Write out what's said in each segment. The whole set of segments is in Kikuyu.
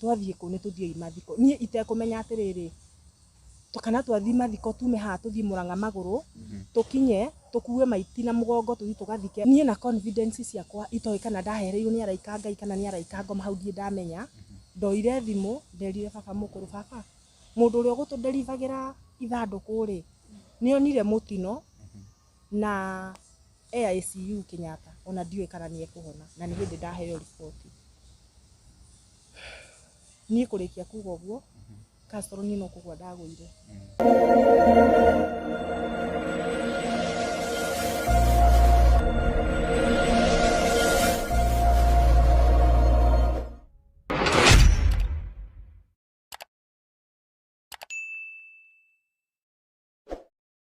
Twathiĩ kũu nĩ tũthiĩi mathiko. Niĩ itekũmenya atĩrĩrĩ, kana twathiĩ mathiko tume haha tũthiĩ Mũrang'a magũrũ, tũkinye tũkue maiti na mũgongo tũthiĩ tũgathike. Niĩ na confidence ciakwa itoĩ kana ndahereirwo nĩ araika Ngai kana nĩ araika ngoma, hau ndirĩ ndamenya. Ndoire thimũ nderire baba mũkũrũ, baba, mũndũ ũrĩa ũgũtũnderibagĩra ithandũkũ rĩ, nĩ onire mũtino na e ICU Kenyatta, ona ndiũĩ kana nĩ ekũhona, na nĩ hĩndĩ ndaheo riboti. Niĩ kũrĩkia kuga ũguo, Castro niĩ no kũgwa ndagũire.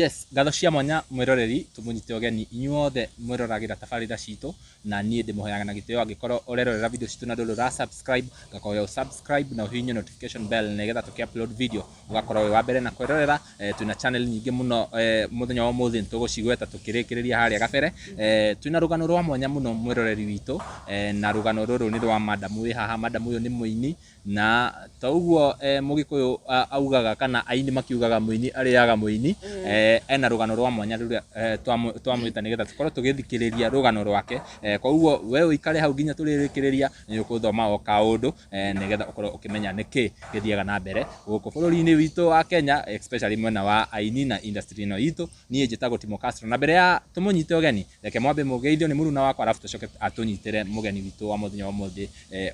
Yes, ngatho cia mwanya mwĩroreri, tũmũnyite ũgeni inyuothe mwĩroragĩra tabarĩra citũ, na niĩ ndĩmũhoyaga na gĩtĩo angĩkorwo ũrerorera video citũ na ndũrĩ ũra subscribe, ngakũhoya ũ subscribe na ũhihinye notification bell nĩgetha tũkĩ upload video ũgakorwo wĩ wa mbere na kwĩrorera. Twĩna channel nyingĩ mũno, mũthenya wa ũmũthĩ nĩtũgũcigweta tũkĩrĩkĩrĩria harĩa gabere. Twĩna rũgano rwa mwanya mũno mwĩroreri witũ, na rũgano rũrũ nĩ rwa madam wĩ haha. Madam ũyũ nĩ mũini, na ta ũguo mũgĩkũyũ augaga kana aini makiugaga mũini arĩaga mũini. Ena rũgano rwa mwanya rũrĩa twamwĩta nĩgetha tũkorwo tũgĩthikĩrĩria rũgano rwake. Koguo we ũikare hau nginya tũrĩrĩkĩrĩria, nĩ ũgũthoma o kaũndũ, nĩgetha ũkorwo ũkĩmenya nĩkĩ gĩthiaga na mbere gũkũ bũrũri-inĩ witũ wa Kenya, especially mwena wa aini na industry ĩno itũ. Niĩ njĩtagwo Timo Castro, na mbere ya tũmũnyite ũgeni, reke mwambe mũgeithio nĩ mũruna wakwa, alafu tũcoke atũnyitĩre mũgeni witũ wa mũthenya wa ũmũthĩ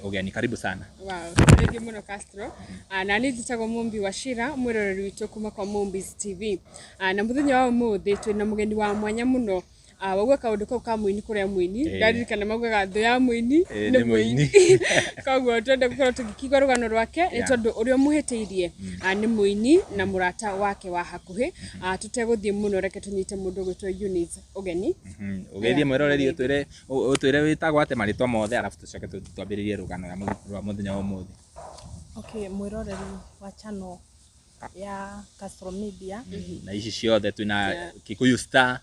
ũgeni. Karibu sana. Wow, thengi mũno Castro. Na niĩ njĩtagwo Mumbi wa Shira, mwĩroreri witũ kuma kwa Mumbi's TV. Na mũthenya wa ũmũthĩ twĩna mũgeni wa mwanya mũno. Wauga kaũndũ kau ka mũini kũrĩa mũini, ndaririkana maugaga thũ ya mũini nĩ mũini. Koguo twenda gũkorwo tũgĩkĩigua rũgano rwake nĩ tondũ ũrĩa ũmũhĩtĩirie nĩ mũini na mũrata wake wa hakuhĩ. Tũtegũthiĩ mũno, reke tũnyite mũndũ ũgwĩtwo Eunice ũgeni. Ũgeithie mwĩroreri, ũtwĩre wĩtagwo atĩa marĩtwa mothe, arabu tũcoke twambĩrĩrie rũgano rwa mũthenya wa ũmũthĩ. Okay, mwĩroreri wa channel ya Castro Media. Na ici ciothe twĩna Kikuyu Star,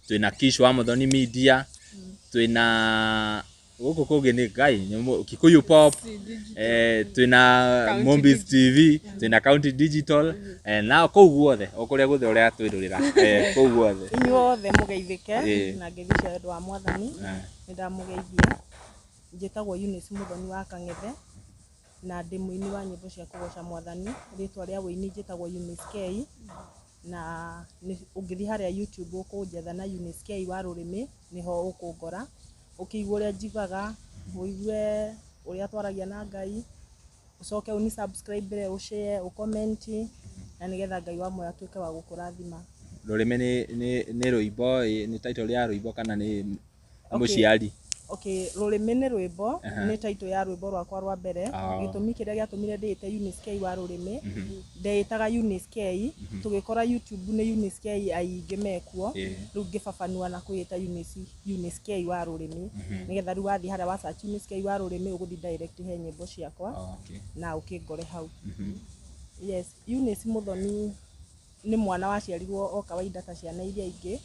twĩna Kish wa Muthoni Media, twĩna gũkũ kũngĩ nĩ Ngai Kikuyu Pop, twĩna Mombis TV, twĩna County Digital, na kũu guothe o kũrĩa guothe ũrĩa twĩrorera, kũu guothe. Inyuothe mũgeithĩke na ngeithi cia wendo wa Mwathani. Nĩ ndamũgeithia. Njĩtagwo Eunice Muthoni wa Kang'ethe, na ndĩ mũini wa nyĩmbo cia kũgoca Mwathani. Rĩtwa rĩa ũini njĩtagwo Eunice K, na ũngĩthiĩ harĩa YouTube ũkũnjetha na Eunice K wa rũrĩmĩ, nĩho ũkũngora. Ũkĩigua ũrĩa njigaga, ũigue ũrĩa twaragia na Ngai, ũcoke ũni subscribe, ũshare, ũcomment, na nĩgetha Ngai wa muoyo atuĩke wa gũkũrathima. Rũrĩmĩ nĩ rwĩmbo, nĩ title ya rwĩmbo kana nĩ mũciari? Okay, rũrĩmĩ nĩ rwĩmbo, nĩ title ya rwĩmbo rwakwa rwa mbere. Gĩtũmi kĩrĩa gĩatũmire ndĩĩte Eunice K wa rũrĩmĩ, ndeĩtaga Eunice K, tũgĩkora YouTube nĩ Eunice K aingĩ mekuo, rĩu ngĩbabanua na kwĩĩta Eunice K wa rũrĩmĩ, nĩgetha rĩu wathiĩ harĩa wa search Eunice K wa rũrĩmĩ ũgũthiĩ direct he nyĩmbo ciakwa na ũkĩngore hau. Yes, Eunice Muthoni nĩ mwana waciarirwo o kawaida ta ciana iria ingĩ.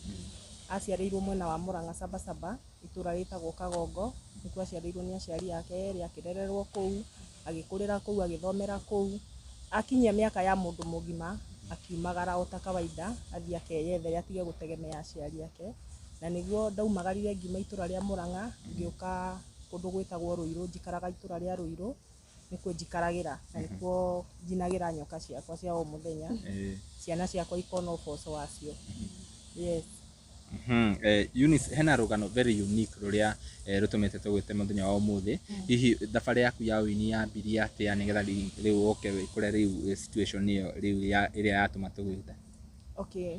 Aciarĩirwo mwena wa Murang'a Sabasaba, itũra rĩtagwo Kagongo, nĩkuo aciarĩirwo nĩ aciari ake erĩ, akĩrererwo kũu, agĩkũrĩra kũu, agĩthomera kũu. Akinyia mĩaka ya mũndũ mũgima, akiumagara o ta kawaida, athiĩ akeyethere atige gũtegemea aciari ake. Na nĩguo ndaumagarire ngiuma itũra rĩa Murang'a, ngĩũka kũndũ gwĩtagwo Ruiru, njikaraga itũra rĩa Ruiru, nĩkuo njikaragĩra na nĩkuo njinagĩra nyoka ciakwa cia o mũthenya. Ciana ciakwa ikona ũboco wacio. Yes. Eunice, hena rũgano very unique rũrĩa rũtũmĩte tũgwĩte mũthenya wa ũmũthĩ. Hihi thabarĩ yaku ya ũini yambirie atĩa nĩgetha rĩu ũke wĩkore rĩu situation ĩyo rĩu ĩrĩa yatũma tũgwĩte? Okay.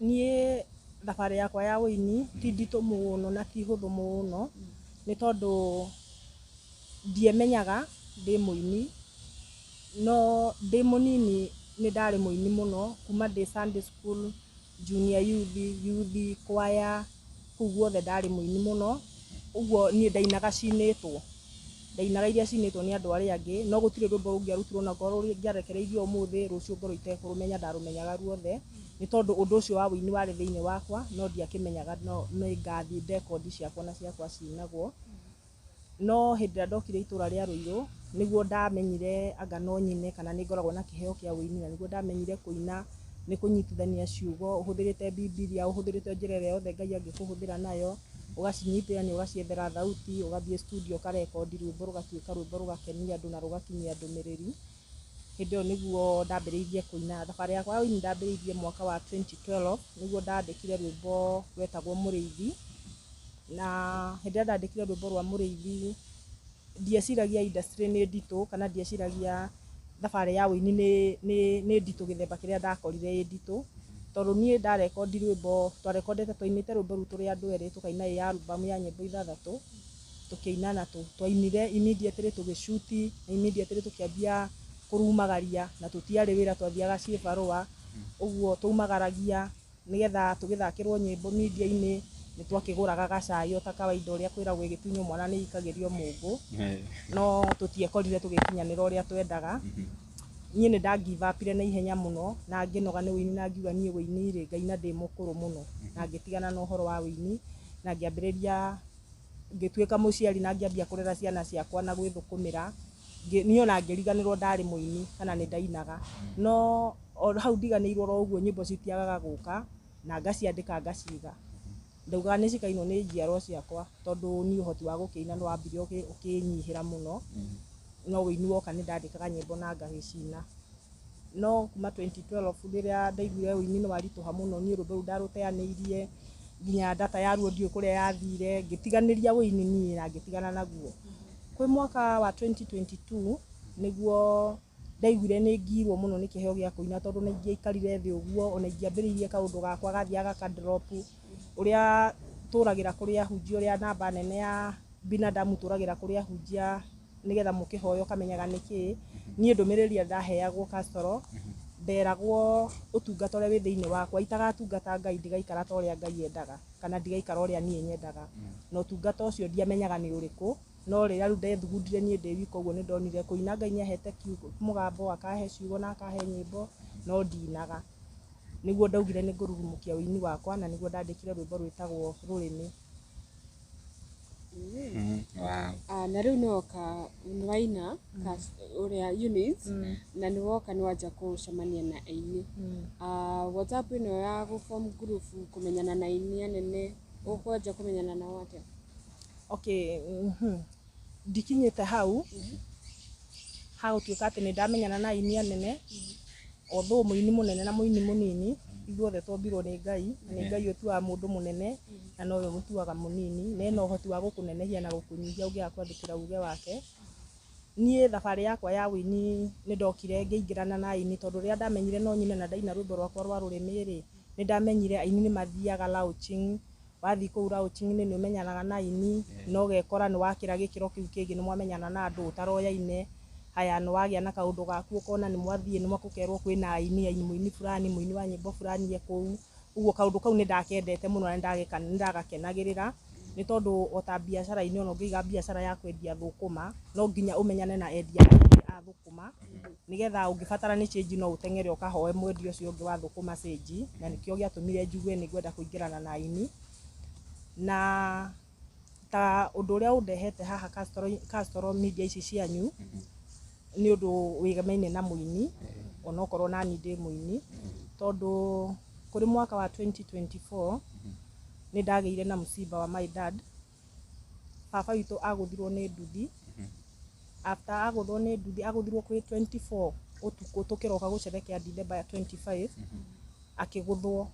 Niĩ thabarĩ yakwa ya ũini ti nditũ mũno na ti hũthũ mũno, nĩ tondũ ndiemenyaga ndĩ mũini, no ndĩ mũnini nĩ ndarĩ mũini mũno kuma ndĩ Sunday school, junior youth, youth choir, kũu guothe ndarĩ mũini mũno. Ũguo niĩ ndainaga cinĩtwo, ndainaga iria cinĩtwo nĩ andũ arĩa angĩ, no gũtirĩ rwĩmbo rũngĩarutirwo na ngorwo rũngĩarekereirio ũmũthĩ, rũciũ ngorwo itekũrũmenya, ndarũmenyaga ruothe, nĩ tondũ ũndũ ũcio wa ũini warĩ thĩinĩ wakwa, no ndiakĩmenyaga no nĩ ngathiĩ ndekondi ciakwa na ciakwa cinagwo. No hĩndĩ ĩrĩa ndokire itũra rĩa Ruiru nĩguo ndamenyire anga no nyine kana nĩ ngoragwo na kĩheo kĩa ũini, na nĩguo ndamenyire kũina nĩ kũnyitithania ciugo ũhũthĩrĩte Bibilia, ũhũthĩrĩte njĩra ĩrĩa yothe Ngai angĩkũhũthĩra nayo, ũgacinyitithania, ũgaciethera thauti, ũgathiĩ studio ũkarekondi rwĩmbo rũgatuĩka rwĩmbo rũgakenia andũ na rũgakinyia ndũmĩrĩri. Hĩndĩ ĩyo nĩguo ndambĩrĩirie kũina. Thabarĩ yakwa ya ũini ndambĩrĩirie mwaka wa 2012, nĩguo ndandĩkire rwĩmbo rwetagwo Mũrĩithi. Na hĩndĩ ĩrĩa ndandĩkire rwĩmbo rwa Mũrĩithi, ndieciragia industry nĩ nditũ kana ndieciragia thabarĩ ya ũini nĩ nditũ gĩthemba kĩrĩa ndakorire ĩ nditũ. Tondũ niĩ ndarekondi rwĩmbo, twarekondete, twainĩte rwĩmbo rũu tũrĩ andũ erĩ, tũkaina ĩ album ya nyĩmbo ithathatũ, tũkĩina na twainire immediately tũgĩcuti, immediately tũkĩambia kũrumagaria, na tũtiarĩ wĩra, twathiaga ciĩbarũa, ũguo twaumagaragia nĩgetha tũgĩthakĩrwo nyĩmbo media-inĩ, nĩ twakĩgũraga gacai o ta kawaida ũrĩa kwĩragwo ĩgĩtunywo mwana nĩ ikagĩrio mũngũ, no tũtiekorire tũgĩkinyanĩra ũrĩa twendaga. Niĩ nĩ nda give up-ire na ihenya mũno na ngĩnoga nĩ ũini na ngiuga niĩ ũini rĩ, ngaina ndĩ mũkũrũ mũno, na ngĩtigana na ũhoro wa ũini na ngĩambĩrĩria, ngĩtuĩka mũciari na ngĩambia kũrera ciana ciakwa na gwĩthũkũmĩra. Niĩ ona ngĩriganĩrwo ndarĩ mũini kana nĩ ndainaga, no o hau ndiganĩirwo oro ũguo nyĩmbo citiagaga gũka na ngaciandĩka ngaciga. Ndaugaga nĩ cikainwo nĩ njiarwa ciakwa tondũ niĩ ũhoti wa gũkĩina nĩ wambire ũkĩnyihĩra mũno, no ũini woka nĩ ndandĩkaga nyĩmbo na ngagĩcina. No kuma 2012 rĩrĩa ndaiguire ũini nĩ waritũha mũno, niĩ rwĩmbo rũu ndarũteanĩirie nginya data yaruo ndiũĩ kũrĩa yathire, ngĩtiganĩria ũini niĩ na ngĩtigana naguo. Kwĩ mwaka wa 2022 nĩguo ndaiguire nĩ ngirwo mũno nĩ kĩheo gĩa kũina, tondũ ona ingĩaikarire thĩ ũguo, ona ingĩambĩrĩirie kaũndũ gakwa gathiaga gaka drop, ũrĩa tũragĩra kũrĩ ahunjia, ũrĩa namba nene ya binadamu tũragĩra kũrĩ ahunjia nĩgetha mũkĩhoya ũkamenyaga nĩkĩĩ. Niĩ ndũmĩrĩri ĩrĩa ndaheagwo Castro, nderagwo ũtungata ũrĩa wĩ thĩinĩ wakwa, itagatungata Ngai ndigaikara ta ũrĩa Ngai endaga, kana ndigaikara ũrĩa niĩ nyendaga. Na ũtungata ũcio ndiamenyaga nĩ ũrĩkũ, no rĩrĩa rĩu ndethugundire niĩ ndĩ wika ũguo nĩ ndonire kũina Ngai nĩ ahete mũgambo, akahe ciugo na akahe nyĩmbo, no ndinaga. Nĩguo ndaugire nĩ ngũrurumũkia ũini wakwa, na nĩguo ndandĩkire rwĩmbo rwĩtagwo Rũrĩmĩ. Wow. Na rĩu nĩ woka nĩ waina ũrĩa Eunice, na nĩ woka nĩ wanja gũcemania na aini. WhatsApp ĩno ya gũ form group, kũmenyana na aini anene, ũkwanja kũmenyana nao atĩa? Okay, ndikinyĩte hau ha gũtuĩka atĩ nĩ ndamenyana na aini anene, although mũini mũnene na mũini mũnini ithuothe twombirwo nĩ Ngai, na nĩ Ngai ũtuaga mũndũ mũnene na nowe ũmũtuaga mũnini, na ena ũhoti wa gũkũnenehia na gũkũnyihia ũngĩaga kwathĩkĩra uge wake. Niĩ thabarĩ yakwa ya ũini nĩ ndokire ngĩingĩrana na aini, tondũ rĩrĩa ndamenyire no nyine na ndaina rwĩmbo rwakwa rwa Rũrĩmĩ rĩ, nĩ ndamenyire aini nĩ mathiaga launching. Wathiĩ kũu launching-inĩ nĩ ũmenyanaga na aini, na ũgekora nĩ wakĩra gĩkĩro kĩu kĩngĩ, nĩ mwamenyana na andũ ũtaroyaine. Haya, nĩ wagĩa na kaũndũ gaku, ũkona nĩ mwathiĩ nĩ mũkerwo kwĩna aini, aini mũini fulani, mũini wa nyĩmbo fulani e kũu. Ũguo kaũndũ kau nĩ ndakendete mũno na nĩ ndagakenagĩrĩra, nĩ tondũ o ta biacara-inĩ, ona ũngĩiga biacara ya kwendia thũkũma, no nginya ũmenyane na endia arĩa angĩ a thũkũma, nĩgetha ũngĩbatara nĩ change no ũteng'ere ũkahoe mwendia ũcio ũngĩ wa thũkũma change, na nĩkĩo gĩatũmire njigue nĩ ngwenda kũingĩrana na aini. Na ta ũndũ ũrĩa ũndehete haha Castro media ici cianyu, nĩ ũndũ wĩgemaine na mũini, onokorwo nani ndĩ mũini, tondũ kũrĩ mwaka wa 2024 nĩ ndagĩire na mũciba wa my dad. Baba witũ agũthirwo nĩ nduthi. After agũthwo nĩ nduthi, agũthirwo kwĩ 24 ũtukũ tũkĩroka gũcerekea December 25, akĩgũthwo.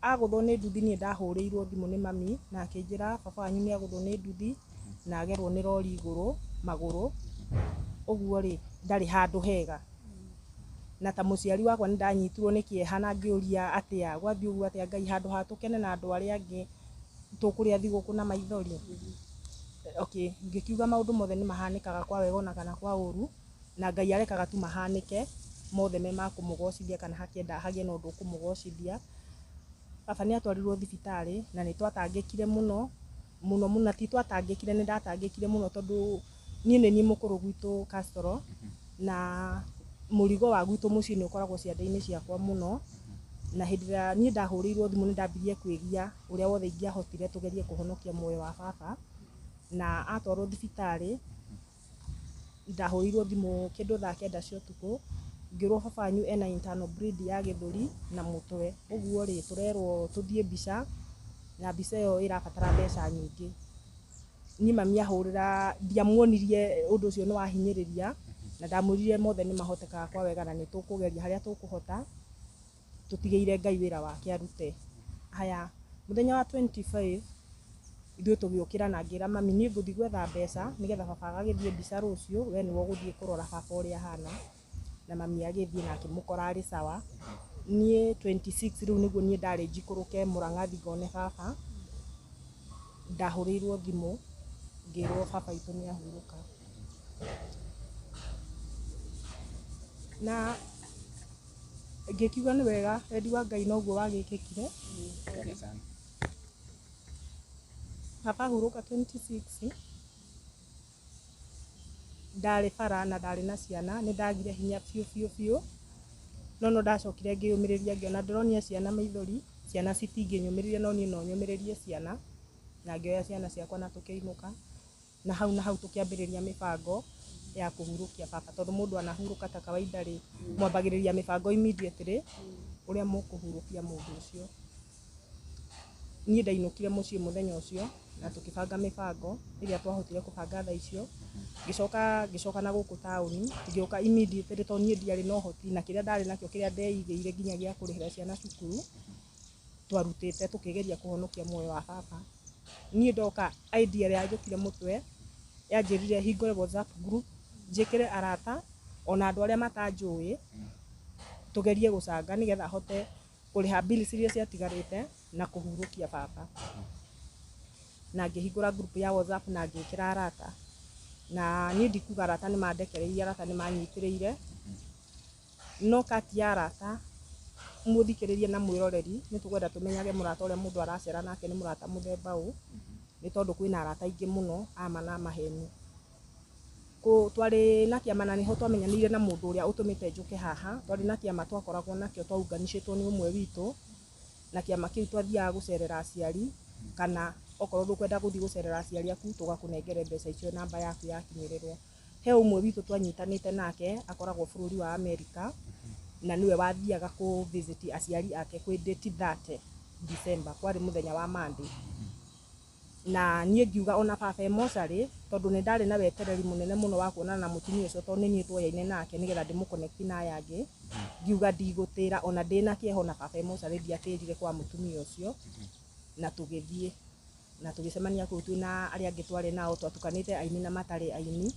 Agũthwo nĩ nduthi, niĩ ndahũrĩirwo thimũ nĩ mami na akĩnjĩra baba wanyu nĩ agũthwo nĩ nduthi na agerwo nĩ rori igũrũ magũrũ, ũguo rĩ ndarĩ handũ hega. Na ta mũciari wakwa nĩ ndanyitirwo nĩ kĩeha na ngĩũria atĩa gwathiĩ ũguo atĩa Ngai, handũ ha tũkene na andũ arĩa angĩ tũkũrĩa thigũkũ na maithori. Okay, ngĩkiuga maũndũ mothe nĩ mahanĩkaga kwa wega ona kana kwa ũru, na Ngai arekaga tu mahanĩke mothe me ma kũmũgocithia kana hakĩenda hagĩe na ũndũ ũkũmũgocithia. Baba nĩ atwarirwo thibitarĩ na nĩ twatangĩkire mũno mũno mũno, na ti twatangĩkire, nĩ ndatangĩkire mũno tondũ niĩ nĩ niĩ mũkũrũ gwitũ Castro, na mũrigo wa gwitũ mũciĩ nĩ ũkoragwo ciande-inĩ ciakwa mũno. Na hĩndĩ ĩrĩa niĩ ndahũrĩirwo thimũ nĩ ndambirie kwĩgia ũrĩa wothe ingĩahotire tũgerie kũhonokia muoyo wa baba. Na atwarwo thibitarĩ, ndahũrĩirwo thimũ kĩndũ thaa 9 cia ũtukũ, ngĩrwo baba wanyu ena internal bleed ya gĩthũri na mũtwe. Ũguo rĩ, tũrerwo tũthiĩ mbica, na mbica ĩyo ĩrabatara mbeca nyingĩ. Niĩ mami ahũrĩra, ndiamuonirie ũndũ ũcio nĩ wahinyĩrĩria, na ndamwĩrire mothe nĩ mahotekaga kwa wega na nĩ tũkũgeria harĩa tũkũhota, tũtigĩire Ngai wĩra wake arute. Haya, mũthenya wa 25 ithuĩ tũgĩũkĩra na ngĩra mami niĩ ngũthiĩ gwetha mbeca nĩgetha baba agagĩthiĩ mbica rũciũ, we nĩwe ũgũthiĩ kũrora baba ũrĩa ahana. Na mami agĩthiĩ na akĩmũkora arĩ sawa. Niĩ 26 rĩu nĩguo niĩ ndarĩ njikũrũke Mũrang'a thiĩ ngone baba. Ndahũrĩirwo thimũ ngĩrwo baba witũ nĩ ahurũka. Na ngĩkiuga nĩ wega, wendi wa Ngai noguo wagĩkĩkire. Baba ahurũka 26 ndarĩ bara na ndarĩ na ciana, nĩ ndagire hinya biũ biũ biũ. No no ndacokire ngĩyũmĩrĩria ngĩona ndĩronia ciana maithori, ciana citingĩnyũmĩrĩria no niĩ no nyũmĩrĩrie ciana. Na ngĩoya ciana ciakwa na tũkĩinũka. Na hau tũkĩambĩrĩria mĩbango ya kũhurũkia baba, tondũ mũndũ anahurũka ta kawaida rĩ, mwambagĩrĩria mĩbango immediately ũrĩa mũkũhurũkia mũndũ ũcio. Niĩ ndainũkire mũciĩ mũthenya ũcio na tũkĩbanga mĩbango ĩrĩa twahotire kũbanga thaa icio. Ngĩcoka na gũkũ taũni, ngĩũka immediately tondũ niĩ ndiarĩ na ũhoti na kĩrĩa ndarĩ nakĩo kĩrĩa ndeigĩire nginya gĩa kũrĩhĩra ciana cukuru, twarutĩte tũkĩgeria kũhonokia muoyo wa baba. Niĩ ndoka idea ĩrĩa yanjũkire mũtwe, yanjĩrire hingũre WhatsApp group, njĩkĩre arata ona andũ arĩa matanjũĩ, tũgerie gũcanga nĩgetha hote kũrĩha bills iria ciatigarĩte na kũhurũkia baba. Na ngĩhingũra group ya WhatsApp na ngĩkĩra arata. Na niĩ ndikuga arata nĩ mandekereirie, arata nĩ manyitĩrĩire. No kati ya arata, mũthikĩrĩrie na mwĩroreri, nĩ tũkwenda tũmenyage mũrata ũrĩa mũndũ aracera nake nĩ mũrata mũthemba ũ, nĩ tondũ kwĩna arata aingĩ mũno ama na maheni. Twarĩ na kĩama na nĩho twamenyanĩire na mũndũ ũrĩa ũtũmĩte njũke haha. Twarĩ na kĩama twakoragwo nakĩo twaunganĩcĩtwo nĩ ũmwe witũ, na kĩama kĩu twathiaga gũcerera aciari, kana okorwo ndũkwenda gũthiĩ gũcerera aciari aku tũgakũnengere mbeca icio namba yaku yakinyĩrĩrwo. He ũmwe witũ twanyitanĩte nake akoragwo bũrũri wa Amerika, na nĩwe wathiaga kũ visit aciari ake kwĩ date 30 December, kwarĩ mũthenya wa Monday. Na niĩ ngiuga ona baba e mocarĩ, tondũ nĩ ndarĩ na wetereri mũnene mũno wa kuonana na mũtumia ũcio, tondũ nĩ niĩ tuoyaine nake nĩgetha ndĩmũ-connect na aya angĩ. Ngiuga ndigũtĩra ona ndĩna kĩeha ona baba e mocarĩ ndiatĩrire kwa mũtumia ũcio. Na tũgĩthiĩ na tũgĩcemania kũu twĩna arĩa angĩ twarĩ nao, twatukanĩte aini na matarĩ aini.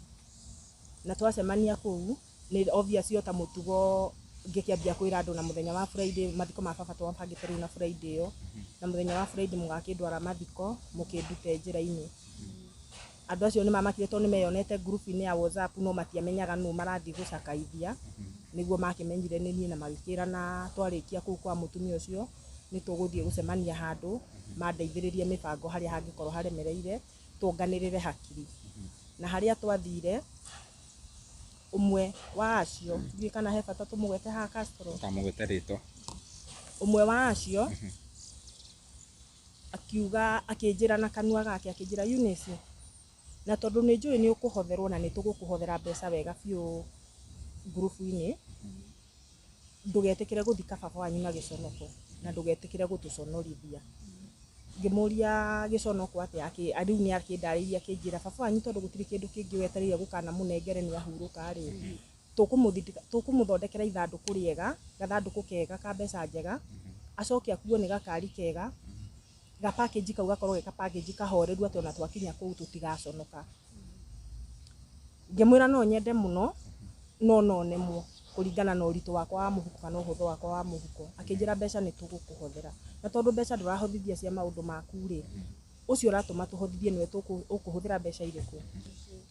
Na twacemania kũu, nĩ obvious o ta mũtugo ngĩkĩambia kwĩra andũ na mũthenya wa Friday, mathiko ma baba twabangĩte rĩu na Friday ĩyo. Na mũthenya wa Friday mũgakĩndwara mathiko, mũkĩndute njĩra-inĩ. Andũ acio nĩ mamakire tondũ nĩ meyonete group-inĩ ya WhatsApp no matiamenyaga nũ marathiĩ gũcakaithia. Nĩguo makĩmenyire nĩ niĩ na magĩkĩrana twarĩkia kũu kwa mũtumia ũcio, nĩ tũgũthiĩ gũcemania handũ, mandeithĩrĩrie mĩbango harĩa hangĩkorwo haremereire, tuonganĩrĩre hakiri. Na harĩa twathire, ũmwe wa acio, ndiũĩ kana he bata tũmũgwete haha Castro. Ndũkamũgwete rĩtwa. Ũmwe wa acio akiuga, akĩnjĩra na kanua gake, akĩnjĩra Eunice, na tondũ nĩ njũĩ nĩ ũkũhotherwo na nĩ tũgũkũhothera mbeca wega biũ ngurubu-inĩ, ndũgetĩkĩre gũthika baba wanyu na gĩconoko, na ndũgetĩkĩre gũtũconorithia. Ngĩmũria gĩconoko atĩa, rĩu nĩ akĩndarĩirie akĩnjĩra baba wanyu tondũ gũtirĩ kĩndũ kĩngĩ wetereire gũkanamũnengere nĩ ahurũka rĩ, tũkũmũthondekera ithandũkũ rĩega, gathandũkũ kega ka mbeca njega, acoke akuo nĩ gakari kega, ga package kau gakorwo ge ka package kahoreru atĩ ona twakinya kũu tũtigaconoka. Ngĩmwĩra no nyende mũno, no no nemwo kũringana na ũritũ wakwa wa mũhuko kana ũhũthũ wakwa wa mũhuko. Akĩnjĩra mbeca nĩ tũgũkũhothera. Na tondũ mbeca ndũrahothithia cia maũndũ maku rĩ, ũcio ũratũma tũhothithie nĩwe ũkũhũthĩra mbeca irĩkũ?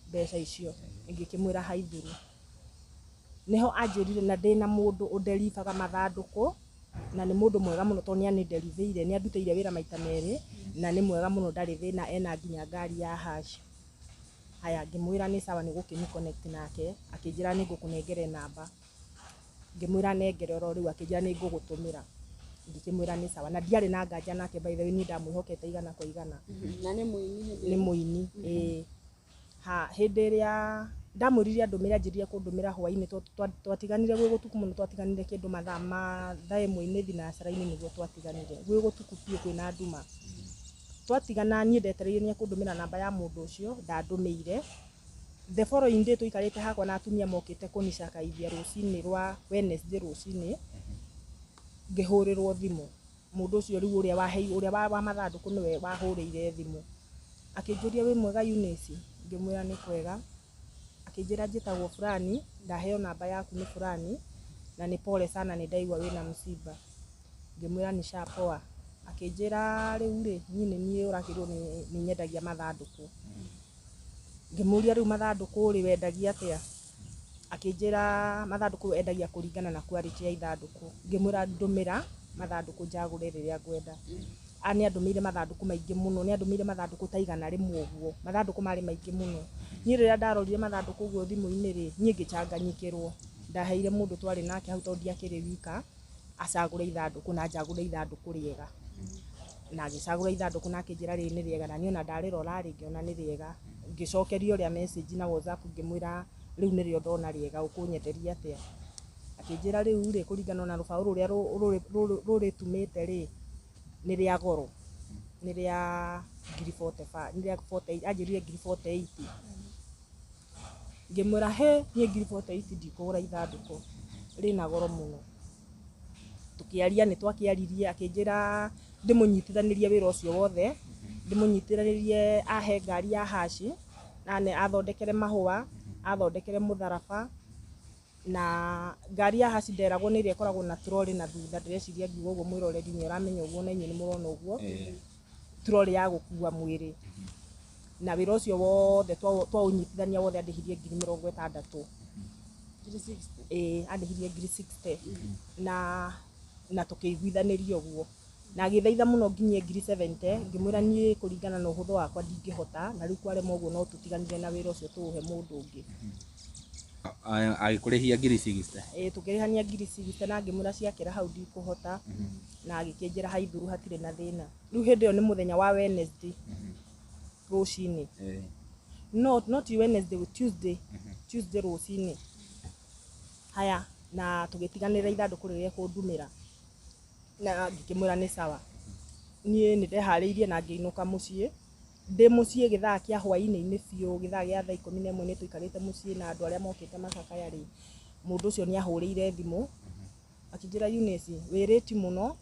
Mbeca icio. Ngĩkĩmwĩra haithũrũ. Nĩho anjĩrire na ndĩna mũndũ ũnderibaga mathandũkũ, na nĩ mũndũ mwega mũno tondũ nĩ anĩnderibĩire, nĩ andutĩire wĩra maita merĩ, na nĩ mwega mũno ndarĩ thĩna, ena nginya ngari ya hash. Haya, ngĩmwĩra nĩ sawa nĩ gũkĩmũ connect nake, akĩnjĩra nĩ ngũkũnengere namba. Ngĩmwĩra nengere oro rĩu, akĩnjĩra nĩ ngũgũtũmĩra. Ngĩkĩmwĩra nĩ sawa, na ndiarĩ na nganja nake, by the way, niĩ ndamwĩhokete igana kwa igana. Na nĩ mũini hĩndĩ Nĩ ĩyo? Mũini, ĩĩ. Ha hĩndĩ ĩrĩa ndamwĩrire andũmĩre, anjĩrire kũndũmĩra hwainĩ. Twatiganire gwĩ gũtuku mũno, twatiganire kĩndũ mathaa ma thaa 1 thinacara-inĩ nĩguo twatiganire, gwĩ gũtuku biũ, kwĩna nduma. Twatigana, niĩ ndetereire nĩ ekũndũmĩra namba ya mũndũ ũcio, ndandũmĩire. The following day tũikarĩte hakwa na atumia mokĩte kũnicakaithia rũcinĩ rwa Wednesday rũcinĩ, ngĩhũrĩrwo thimũ. Mũndũ ũcio rĩu ũrĩa wahei, ũrĩa wa mathandũkũ, nĩwe wahũrĩire thimũ, akĩnjũria, "Wĩ mwega, Eunice?" Ngĩmwĩra nĩ kwega. Akĩnjĩra, "Njĩtagwo fulani, ndaheo namba yaku nĩ fulani, na nĩ pole sana, nĩ ndaigua wĩna msiba." Ngĩmwĩra nĩ shapoa. Akĩnjĩra, "Rĩu rĩ, niĩ nĩ niĩ ũrakĩrwo nĩ nyendagia mathandũkũ." Ngĩmũria, "Rĩu mathandũkũ rĩ, wendagia atĩa?" Akĩnjĩra mathandũkũ endagia kũringana na quality ya ithandũkũ. Ngĩmwĩra, "Ndũmĩra mathandũkũ njagũre rĩrĩa ngwenda." A nĩ andũmĩire mathandũkũ maingĩ mũno, nĩ andũmĩire mathandũkũ ta 100 ũguo. Mathandũkũ marĩ maingĩ mũno. Niĩ rĩrĩa ndarorire mathandũkũ ũguo thimũ-inĩ rĩ, niĩ ngĩcanganyikĩrwo. Ndaheire mũndũ twarĩ nake hau, tondũ ndiakĩrĩ wika, acagũre ithandũkũ na njagũre ithandũkũ rĩega. Na agĩcagũra ithandũkũ na akĩnjĩra rĩrĩ nĩ rĩega, na niĩ ona ndarĩrora rĩ, ngĩona nĩ rĩega. Ngĩcokeria ũrĩa message na WhatsApp, ngĩmwĩra, "Rĩu nĩrĩo ndona rĩega, ũkũnyenderia atĩa?" Akĩnjĩra, "Rĩu rĩ, kũringana na rũbaũ rũrĩa rũrĩtumĩte rĩ, nĩ rĩa goro, nĩ rĩa ngiri 45, nĩ rĩa 48." Anjĩrire ngiri 48. Ngĩmwĩra, "He, niĩ ngiri 48 ndikũgũra ithandũkũ, rĩna goro mũno." Tũkĩaria, nĩ twakĩaririe, akĩnjĩra ndĩmũnyitithanĩrie wĩra ũcio wothe, ndĩmũnyitithanĩrie, ahe ngari ya haci, na athondekere mahũa, athondekere mũtharaba. Na ngari ya haci nderagwo nĩ ĩrĩa ĩkoragwo na trolley na thutha. Ndĩreciria ngiuga ũguo mwĩroreri nĩ ũramenya ũguo, na inyuĩ nĩ mũrona ũguo, trolley ya gũkua mwĩrĩ. Na wĩra ũcio wothe twaũnyitithania wothe, andĩhirie ngiri 60. Ngiri 60? Ĩĩ, andĩhirie ngiri 60, na tũkĩiguithanĩria ũguo, na agĩthaitha mũno nginyie ngiri 70. Ngĩmwĩra niĩ kũringana na ũhũthũ wakwa ndingĩhota, na rĩu kwarema ũguo no tũtiganire na wĩra ũcio, tũũhe mũndũ ũngĩ. Agĩkũrĩhia ngiri 60? Ĩĩ, tũkĩrĩhania ngiri 60, na ngĩmwĩra ciakĩra hau ndikũhota, na agĩkĩnjĩra haithuru, hatirĩ na thĩna. Rĩu hĩndĩ ĩyo nĩ mũthenya wa Wednesday rũcinĩ, no not Wednesday, Tuesday, Tuesday rũcinĩ. Haya, na tũgĩtiganĩra ithandũkũ rĩrĩa ekũndumĩra, na ngĩkĩmwĩra nĩ sawa. Niĩ nĩ ndeharĩirie na ngĩinũka mũciĩ. Ndĩ mũciĩ gĩthaa kĩa hwainĩ-inĩ biũ, gĩthaa gĩa thaa 11, nĩ tũikarĩte mũciĩ na andũ arĩa mokĩte macakaya rĩ, mũndũ ũcio nĩ ahũrĩire thimũ, akĩnjĩra, "Eunice, wĩ late mũno,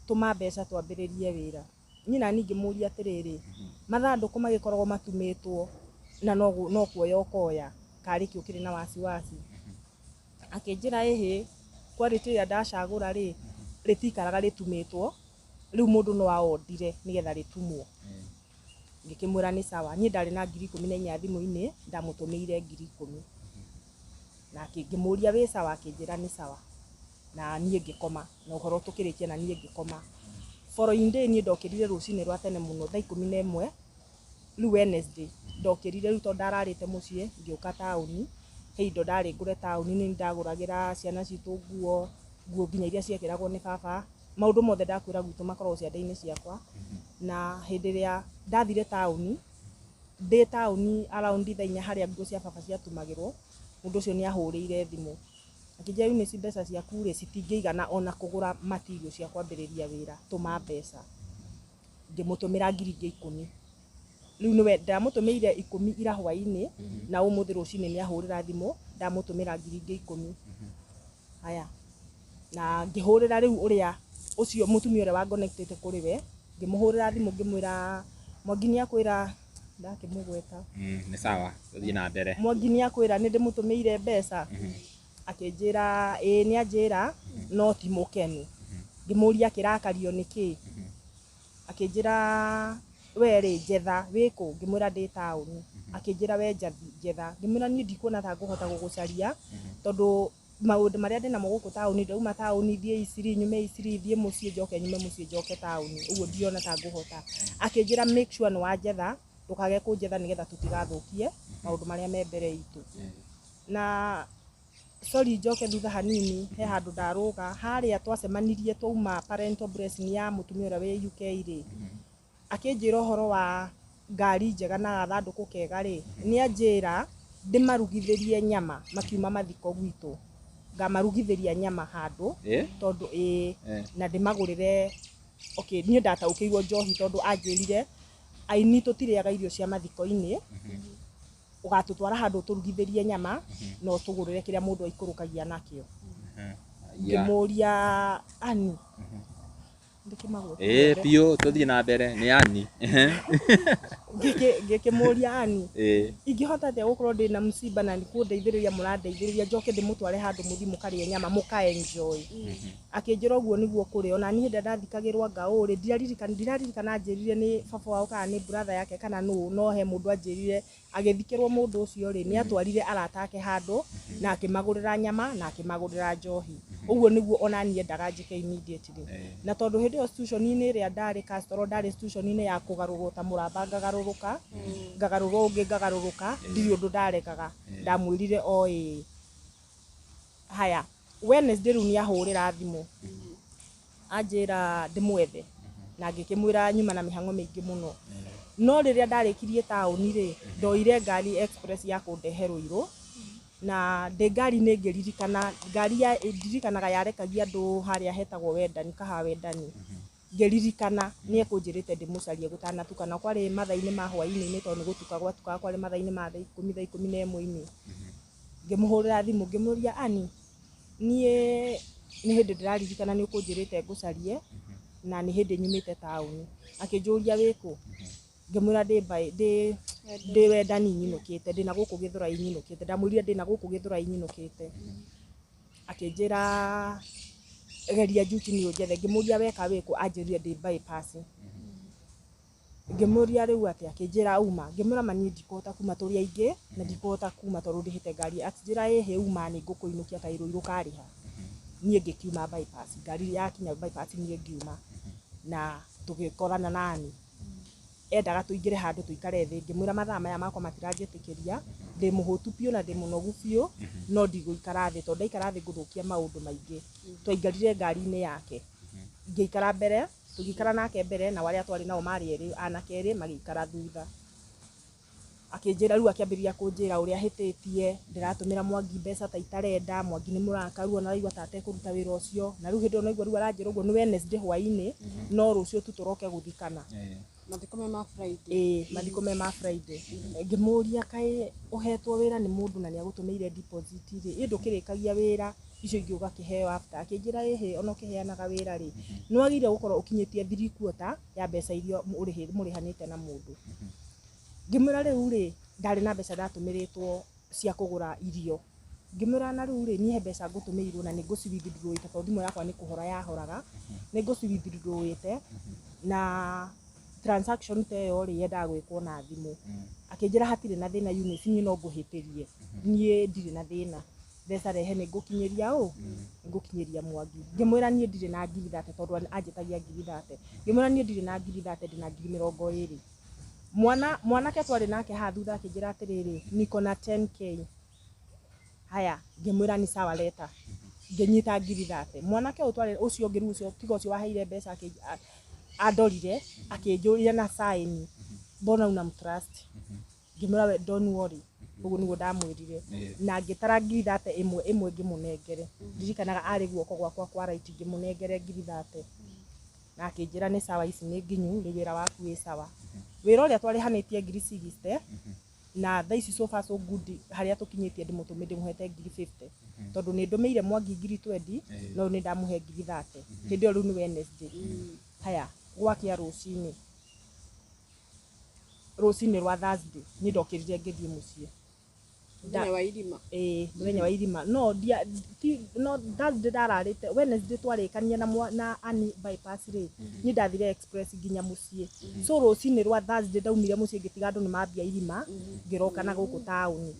tũma mbeca twambĩrĩrie wĩra." Niĩ nani ngĩmũria atĩrĩrĩ, mathandũkũ magĩkoragwo matumĩtwo na no kuoya ũkoya, karĩ kĩ ũkĩrĩ na wasiwasi? Akĩnjĩra, "Ĩhĩ, quality ĩrĩa ndacagũra rĩ, rĩtikaraga rĩtumĩtwo, rĩu mũndũ no aondire nĩgetha rĩtumwo." Ngĩkĩmwĩra nĩ sawa. Niĩ ndarĩ na ngiri 14 thimũ-inĩ, ndamũtũmĩire ngiri 10, na ngĩmũria, "Wĩ sawa?" Akĩnjĩra nĩ sawa, na niĩ ngĩkoma na ũhoro tũkĩrĩkia, na niĩ ngĩkoma. Following day niĩ ndokĩrire rũcinĩ rwa tene mũno, thaa 11 rĩu Wednesday ndokĩrire. Rĩu tondũ ndararĩte mũciĩ, ngĩũka taũni, he indo ndarĩ ngũre taũni. Nĩ ndagũragĩra ciana citũ nguo, nguo nginya iria ciekĩragwo nĩ baba. Maũndũ mothe ndakwĩra gwitũ makoragwo ciande-inĩ ciakwa. Na hĩndĩ ĩrĩa ndathire taũni, ndĩ taũni around thaa 4, harĩa nguo cia baba ciatumagĩrwo, mũndũ ũcio nĩ ahũrĩire thimũ, akĩnjĩra, "Eunice, mbeca ciaku rĩ, citingĩigana ona kũgũra material cia kwambĩrĩria wĩra, tũma mbeca." Ngĩmũtũmĩra ngiri ingĩ 10. Rĩu nĩwe ndamũtũmĩire 10 ira hwainĩ, na ũmũthĩ rũcinĩ nĩ ahũrĩra thimũ, ndamũtũmĩra ngiri ingĩ 10. Haya, na ngĩhũrĩra rĩu ũrĩa ũcio mũtumia ũrĩa wangonectĩte kũrĩ we, ngĩmũhũrĩra thimũ, ngĩmwĩra, "Mwangi nĩ akwĩra," ndakĩmũgweta. Nĩ sawa, tũthiĩ na mbere. "Mwangi nĩ akwĩra nĩ ndĩmũtũmĩire mbeca?" Akĩnjĩra, "Ĩĩ, nĩ anjĩra, no ti mũkenu." Ngĩmũria, "Kĩrakario nĩ kĩ?" Akĩnjĩra, "We rĩ, njetha wĩkũ?" Ngĩmwĩra ndĩ taũni. Akĩnjĩra, "We njetha." Ngĩmwĩra, "Niĩ ndikuona ta ngũhota gũgũcaria, tondũ maũndũ marĩa ndĩnamo gũkũ taũni, ndauma taũni thiĩ Isiri, nyume Isiri thiĩ mũciĩ, njoke nyume mũciĩ njoke taũni, ũguo ndiriona ta ngũhota." Akĩnjĩra, "Make sure nĩ wanjetha, ndũkage kũnjetha, nĩgetha tũtigathũkie maũndũ marĩa me mbere itũ." Na Sorry, njoke thutha hanini, he handũ ndarũga harĩa twacemanirie, twauma parental blessing ya mũtumia ũrĩa wĩ UK rĩ, akĩnjĩra ũhoro wa ngari njega na gathandũkũ kega rĩ, nĩ anjĩra ndĩmarugithĩrie nyama makiuma mathiko gwitũ, ngamarugithĩria nyama handũ tondũ ĩĩ na ndĩmagũrĩre. Okay, niĩ ndataũkĩirwo njohi tondũ anjĩrire aini tũtirĩaga irio cia mathiko-inĩ, ũgatũtwara handũ ũtũrugithĩrie nyama na ũtũgũrĩre kĩrĩa mũndũ aikũrũkagia nakĩo. Ngĩmũria ani ndĩkĩmagwete. Ĩĩ biũ, tũthiĩ na mbere nĩ ani. Ngĩkĩmũria ani ingĩhota atĩa gũkorwo ndĩna msiba na nĩkũndeithĩrĩria mũrandeithĩrĩria, njoke ndĩmũtware handũ mũthiĩ mũkarĩe nyama mũka enjoy. Akĩnjĩra ũguo nĩguo kũrĩ. Ona niĩ hĩndĩ ĩrĩa ndathikagĩrwo ngaũ rĩ, ndiraririkana anjĩrire nĩ baba wao kana nĩ brother yake kana nũ, no he mũndũ anjĩrire agĩthikĩrwo mũndũ ũcio rĩ, nĩ atwarire arata ake handũ na akĩmagũrĩra nyama na akĩmagũrĩra njohi. Ũguo nĩguo ona niĩ endaga njĩke immediately. Na tondũ hĩndĩ ĩyo institution-inĩ ĩrĩa ndarĩ Castro, ndarĩ institution-inĩ ya kũgarũrwo ta mũramba, ngagarũrũka ngagarũrwo ũngĩ ngagarũrũka, ndirĩ ũndũ ndaregaga, ndamwĩrire o ĩĩ. Haya, Wednesday rĩu nĩ ahũrĩra thimũ anjĩra ndĩmwethe, na ngĩkĩmwĩra nyuma na mĩhang'o mĩingĩ mũno. No rĩrĩa ndarĩkirie taũni rĩ, ndoire ngari express ya kũndehe Rũirũ, na ndĩ ngari-inĩ ngĩririkana ngari ya ndirikanaga yarekagia andũ harĩa hetagwo Wendani, Kahawa Wendani. Ngĩririkana nĩ ekũnjĩrĩte ndĩmũcarie gũtanatuka, na kwarĩ mathaa-inĩ ma hwaĩ-inĩ tondũ nĩ gũtuka gwatukaga, kwarĩ mathaa-inĩ ma thaa ikũmi, thaa 11-inĩ. Ngĩmũhũrĩra thimũ ngĩmũria ani niĩ nĩ hĩndĩ ndĩraririkana nĩ ũkũnjĩrĩte ngũcarie na nĩ hĩndĩ nyumĩte taũni. Akĩnjũria wĩkũ, ngĩmwĩra ndĩ ndĩ Wendani nyinũkĩte, ndĩna gũkũ Gĩthũrai nyinũkĩte. Ndamwĩrire ndĩna gũkũ Gĩthũrai nyinũkĩte. Akĩnjĩra geria juu chini ũnjethe. Ngĩmũria weka wĩkũ, anjĩrire ndĩ bypass. Ngĩmũria rĩu atĩa, akĩnjĩra uma. Ngĩmwĩra ma niĩ ndikũhota kuma, tũrĩ aingĩ na ndikũhota kuma tondũ ndĩhĩte ngari. Akĩnjĩra ĩhĩ uma nĩ ngũkũinũkia kaĩ Rũirũ karĩha. Niĩ ngĩkiuma bypass, ngari yakinya bypass niĩ ngiuma na tũgĩkorana nani. Endaga tũingĩre handũ tũikare thĩ, ngĩmwĩra mathaa maya makwa matiranjĩtĩkĩria, ndĩ mũhũtu biũ na ndĩ mũnogu biũ, no ndigũikara thĩ tondũ ndaikara thĩ ngũthũkia maũndũ maingĩ. Twaikarire ngari-inĩ yake, ngĩikara mbere, tũgĩikara nake mbere, na arĩa twarĩ nao marĩ erĩ, anake erĩ magĩikara thutha. Akĩnjĩra rĩu, akĩambĩrĩria kũnjĩra ũrĩa hĩtĩtie, ndĩratũmĩra Mwangi mbeca ta itarenda, Mwangi nĩ mũrakaru ona araigua ta atekũruta wĩra ũcio. Na rĩu hĩndĩ ĩyo naigua rĩu aranjĩra ũguo nĩ Wednesday hwaĩ-inĩ, no rũciũ tu tũroke gũthikana. Mathiko me ma Friday. Ĩĩ, mathiko me ma Friday. Ngĩmũria kaĩ ũhetwo wĩra nĩ mũndũ na nĩ agũtũmĩire deposit rĩ, ĩ ndũkĩrĩkagia wĩra icio ingĩ ũgakĩheo after. Akĩnjĩra ĩhĩ, ona ũkĩheanaga wĩra rĩ, nĩ wagĩrĩire gũkorwo ũkinyĩtie 3/4 ya mbeca iria mũrĩhanĩte na mũndũ. Ngĩmwĩra rĩu rĩ, ndarĩ na mbeca ndatũmĩrĩtwo cia kũgũra irio. Ngĩmwĩra na rĩu rĩ, niĩ he mbeca ngũtũmĩirwo na nĩ ngũci withdraw tondũ thimũ yakwa nĩ kũhora yahoraga, nĩ ngũci withdraw na transaction ta ĩyo rĩ, yendaga gwĩkwo na thimũ. Akĩnjĩra hatirĩ na thĩna Eunice, niĩ no ngũhĩtĩrie, niĩ ndirĩ na thĩna, mbeca rehe nĩ ngũkinyĩria ũ, nĩ ngũkinyĩria Mwangi. Ngĩmwĩra niĩ ndirĩ na 30,000 tondũ anjĩtagia 30,000. Ngĩmwĩra niĩ ndirĩ na 30,000, ndĩna 20,000. Mwanake twarĩ nake haha thutha akĩnjĩra atĩrĩrĩ, niko na 10K. Haya, ngĩmwĩra ni sawa leta. Ngĩnyita 30,000. Mwanake ũyũ twarĩ ũcio ũngĩ rĩu ũcio tiga ũcio waheire mbeca andorire akĩnjũria na sign, mbona unamtrust? Ngĩmwĩra we don't worry. Ũguo nĩguo ndamwĩrire. Na ngĩtara 30,000 ĩmwe ĩmwe ngĩmũnengere. Ndirikanaga arĩ guoko gwakwa kwa right ngĩmũnengere 30,000. Na akĩnjĩra nĩ sawa, ici nĩ nginyu, rĩu wĩra waku wĩ sawa. Wĩra ũrĩa twarĩhanĩtie 60,000 na thaa ici so far so good, harĩa tũkinyĩtie ndĩmũtũmĩ ndĩmũhete 50,000 tondũ nĩ ndũmĩire Mwangi 20,000 no nĩ ndamũhe 30,000 hĩndĩ ĩyo rĩu nĩ Wednesday. Haya, gwakĩa rũcinĩ, rũcinĩ rwa Thursday niĩ ndokĩrire ngĩthiĩ mũciĩ. Mũthenya wa irima. Ĩĩ, mũthenya wa irima. No ndia ti, no Thursday ndararĩte, Wednesday twarĩkania na Ani bypass rĩ, niĩ ndathire express nginya mũciĩ. So rũcinĩ rwa Thursday ndaumire mũciĩ ngĩtiga andũ nĩ mambia irima, ngĩroka na gũkũ taũni.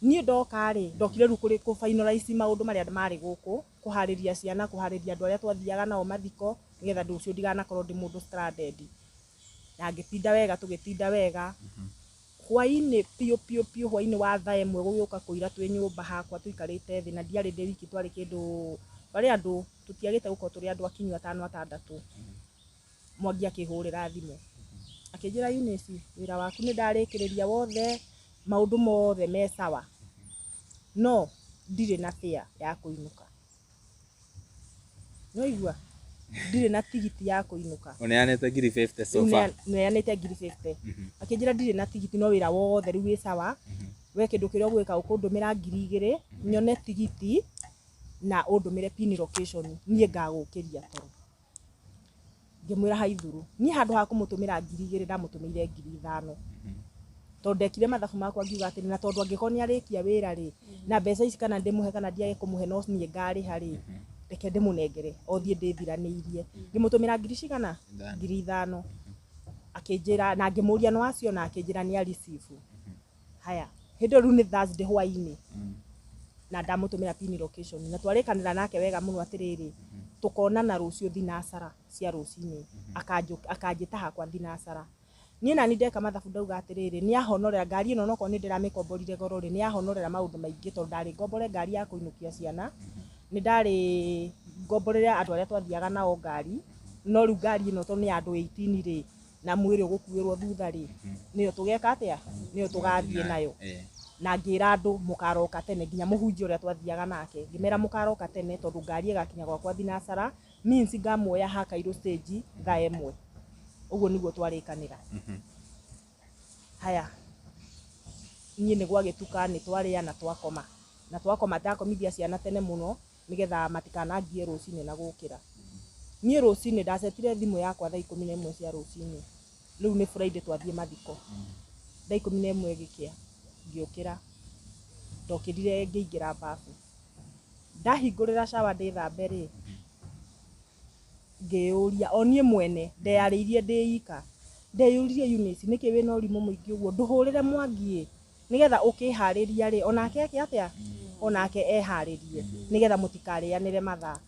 Niĩ ndoka rĩ, ndokire rĩu kũrĩ kũ finalize maũndũ marĩa marĩ gũkũ, kũharĩria ciana, kũharĩria andũ arĩa twathiaga nao mathiko, nĩgetha rũciũ ndiganakorwo ndĩ mũndũ stranded. Na ngĩtinda wega, tũgĩtinda wega. Hwainĩ piũ piũ piũ, hwainĩ wa thaa 1 gũgĩũka kũira twĩ nyũmba hakwa tũikarĩte thĩ, na ndiarĩ ndĩ wiki, twarĩ kĩndũ, twarĩ andũ tũtiagĩte gũkorwo tũrĩ andũ akinyu 5 6. Mwangi akĩhũrĩra thimũ akĩnjĩra, Eunice, wĩra waku nĩ ndarĩkĩrĩria wothe, maũndũ mothe me sawa, no ndirĩ na fare ya kũinũka. Nĩwaigua? Ndirĩ na tigiti ya kũinũka. Ũneanĩte ngiri 50 so far. Neanĩte ngiri 50. Akĩnjĩra ndirĩ na tigiti, no wĩra wothe rĩu wĩ sawa. We kĩndũ kĩrĩa ũgwĩka, ũkũndũmĩra 2000 nyone tigiti na ũndũmĩre pin location, niĩ ngagũkĩria toro. Ngĩmwĩra haithuru. Niĩ handũ ha kũmũtũmĩra 2000 ndamũtũmĩire 5000. Tondũ ndekire mathabu makwa ngiuga atĩrĩ, na tondũ angĩkorwo nĩ arĩkia wĩra rĩ, na mbeca ici kana ndĩmũhe kana ndiage kũmũhe, no niĩ ngarĩha rĩ, reke ndĩmũnengere o thiĩ ndĩthiranĩirie. Ngĩmũtũmĩra ngiri cigana? 5000. Akĩnjĩra, na ngĩmũria no aciona, akĩnjĩra nĩ a receive. Haya, hĩndĩ ĩyo rĩu nĩ Thursday hwainĩ, na ndamũtũmĩra pin location, na twarĩkanĩra nake wega mũno atĩrĩrĩ, tũkonana rũciũ thinacara cia rũcinĩ, akanjĩta hakwa thinacara. Niĩ nani ndeka mathabu ndauga atĩrĩrĩ, nĩ ahonorera ngari ĩno, onokorwo nĩ ndĩramĩkomborire goro rĩ, nĩ ahonorera maũndũ maingĩ, tondũ ndarĩ ngombore ngari ya kũinũkia ciana, nĩ ndarĩ ngomborere andũ arĩa twathiaga nao ngari, no rĩu ngari ĩno tondũ nĩ ya andũ 18 rĩ, na mwĩrĩ ũgũkuĩrwo thutha rĩ, nĩyo tũgeka atĩa? Nĩyo tũgathiĩ nayo. Na ngĩra andũ mũkaroka tene, nginya mũhunjia ũrĩa twathiaga nake ngĩmera mũkaroka tene, tondũ ngari ĩgakinya gwakwa thinacara, means ngamuoya ha Kairũ stage thaa 1. Ũguo nĩguo twarĩkanĩra. Haya, niĩ nĩ gwagĩtuka, nĩ twarĩa na twakoma, na twakoma ndakomithia ciana tene mũno nĩgetha matikanangie rũcinĩ na gũkĩra. Niĩ rũcinĩ ndacetire thimũ yakwa thaa 11 cia rũcinĩ. Rĩu nĩ Friday twathiĩ mathiko. Thaa 11 ĩgĩkĩa, ngĩũkĩra, ndokĩrire ngĩingĩra bafu. Ndahingũrĩra shower ndĩthambe rĩ, ngĩyũria o niĩ mwene, ndeyarĩirie ndĩ ika. Ndeyũririe, Eunice, nĩkĩ wĩna ũrimũ mũingĩ ũguo? Ndũhũrĩre Mwangi ĩ, nĩgetha ũkĩharĩria rĩ, onake eke atĩa? Onake eharĩrie, nĩgetha mũtikarĩanĩre mathaa.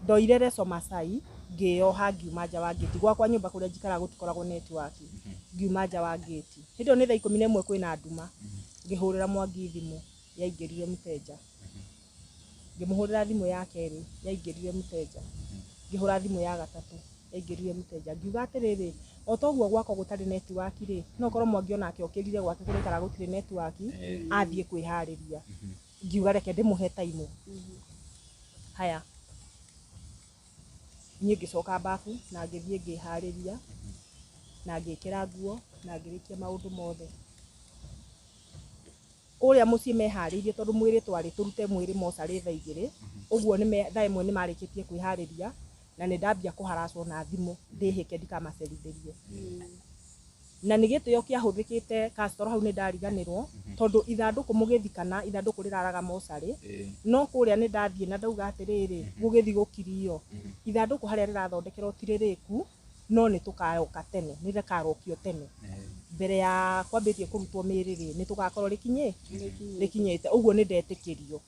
Ndoire leso Masai, ngĩyoha ngiuma nja wa ngĩti. Gwakwa nyũmba kũrĩa njikaraga gũtikoragwo network. Ngiuma nja wa ngĩti. Hĩndĩ ĩyo nĩ thaa 11 kwĩna nduma. Ngĩhũrĩra Mwangi thimũ, yaingĩrire mteja. Ngĩmũhũrĩra thimũ ya kerĩ, yaingĩrire mteja. Ngĩhũra thimũ ya gatatũ, yaingĩrire mteja. Ngiuga atĩrĩrĩ, o toguo gwakwa gũtarĩ network rĩ, no korwo Mwangi onake okĩrire gwake kũrĩa aikaraga gũtirĩ network, athiĩ kwĩharĩria. Ngiuga reke ndĩmũhe time. Haya, niĩ ngĩcoka bafu na ngĩthiĩ ngĩharĩria na ngĩkĩra nguo na ngĩrĩkia maũndũ mothe. Kũrĩa mũciĩ meharĩirie, tondũ mwĩrĩ twarĩ tũrute mwĩrĩ mocarĩ thaa 2, ũguo thaa 1 nĩ marĩkĩtie kwĩharĩria, na nĩ ndambia kũharacwo na thimũ ndĩhĩke ndikamacerithĩrie. Na nĩ gĩtĩo kĩahũthĩkĩte Castro, hau nĩ ndariganĩrwo, tondũ ithandũkũ mũgĩthikana, ithandũkũ rĩraraga mocarĩ, no kũrĩa nĩ ndathiĩ na ndauga atĩrĩrĩ, gũgĩthiĩ gũkirio ithandũkũ harĩa rĩrathondekerwo ti rĩrĩku, no nĩ tũkaroka tene, nĩ rĩkarokio tene mbere ya kwambĩtie kũrutwo mĩĩrĩ rĩ, nĩ tũgakorwo rĩkinyĩte. Ũguo nĩ ndetĩkĩrio,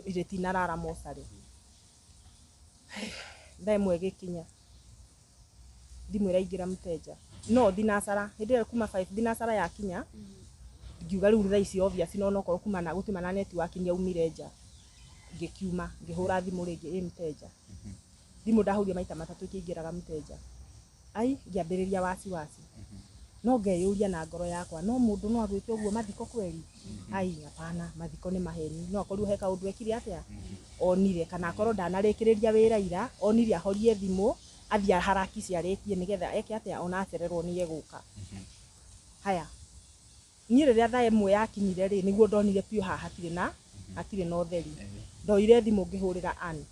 rĩtinarara mocarĩ. Thaa 1 ĩgĩkinya, thimũ ĩraingĩra mteja, no thinacara hĩndĩ ĩyo kuma 5 thinacara yakinya, ngiuga rĩu thaa ici obvious, no onokorwo kuma na gũtiuma na network nĩ aumire nja. Ngĩkiuma ngĩhũra thimũ rĩngĩ, ĩ mteja. Thimũ ndahũrire maita 3 ĩkĩingĩraga mteja. Ai, ngĩambĩrĩria wasiwasi, no ngeyũria na ngoro yakwa, no mũndũ no agwĩke ũguo mathiko kweri? Ai, hapana, mathiko nĩ maheni, no akorirwo he kaũndũ ekire atĩa, onire, kana akorwo ndanarĩkĩrĩria wĩra ira, onire ahorie thimũ athiĩ harakishe arĩkie nĩgetha eke atĩa, ona acererwo nĩ egũka. Haya, niĩ rĩrĩa thaa 1 yakinyire rĩ, nĩguo ndonire biũ haha hatirĩ na ũtheri. Ndoire thimũ ngĩhũrĩra Ann.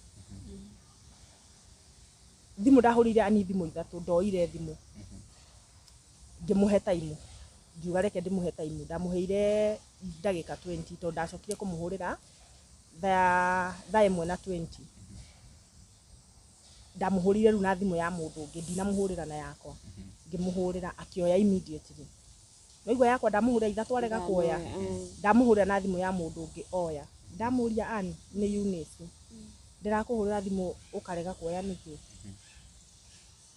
Thimũ ndahũrĩire Ann thimũ 3, ndoire thimũ ngĩmũhe time, ngiuga reke ndĩmũhe time. Ndamũheire ndagĩka 20, tondũ ndacokire kũmũhũrĩra thaa 1 na 20. Ndamũhũrĩire rĩu na thimũ ya mũndũ ũngĩ, ndinamũhũrĩra na yakwa. Ngĩmũhũrĩra akĩoya immediately. Waigua yakwa ndamũhũrĩra 3 arega kuoya, ndamũhũrĩra na thimũ ya mũndũ ũngĩ oya. Ndamũria, Ann, nĩ Eunice, ndĩrakũhũrĩra thimũ ũkarega kuoya nĩkĩ?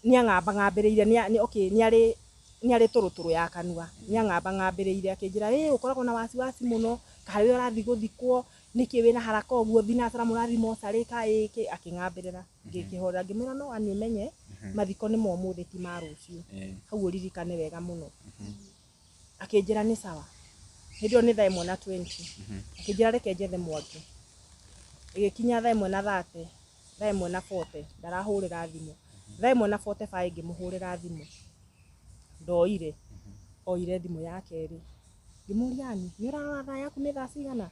Nĩ ang'amba ng'ambĩrĩire, okay, nĩ arĩ Nĩ arĩ tũrũtũrũ ya kanua nĩ ang'ambang'ambĩrĩire akĩnjĩra ĩ ũkoragwo na wasiwasi mũno kaĩ we ũrathiĩ gũthikwo nĩkĩ wĩna haraka ũguo thinacara mũrathiĩ mocarĩ kaĩ kĩ akĩng'ambĩrĩra ngĩkĩhorera ngĩmwĩra no ani ũmenye mathiko nĩ ma ũmũthĩ ti ma rũciũ hau ũririkane wega mũno akĩnjĩra nĩ sawa hĩndĩ ĩyo nĩ thaa 1 na 20 akĩnjĩra reke njethe Mwangi ĩgĩkinya thaa 1 na 30 thaa 1 na 40 ndarahũrĩra thimũ thaa 1 na 45 ngĩmũhũrĩra thimũ ndoire oire thimũ ya kerĩ ngĩmũria ani nĩ ũrarora thaa yaku nĩ thaa cigana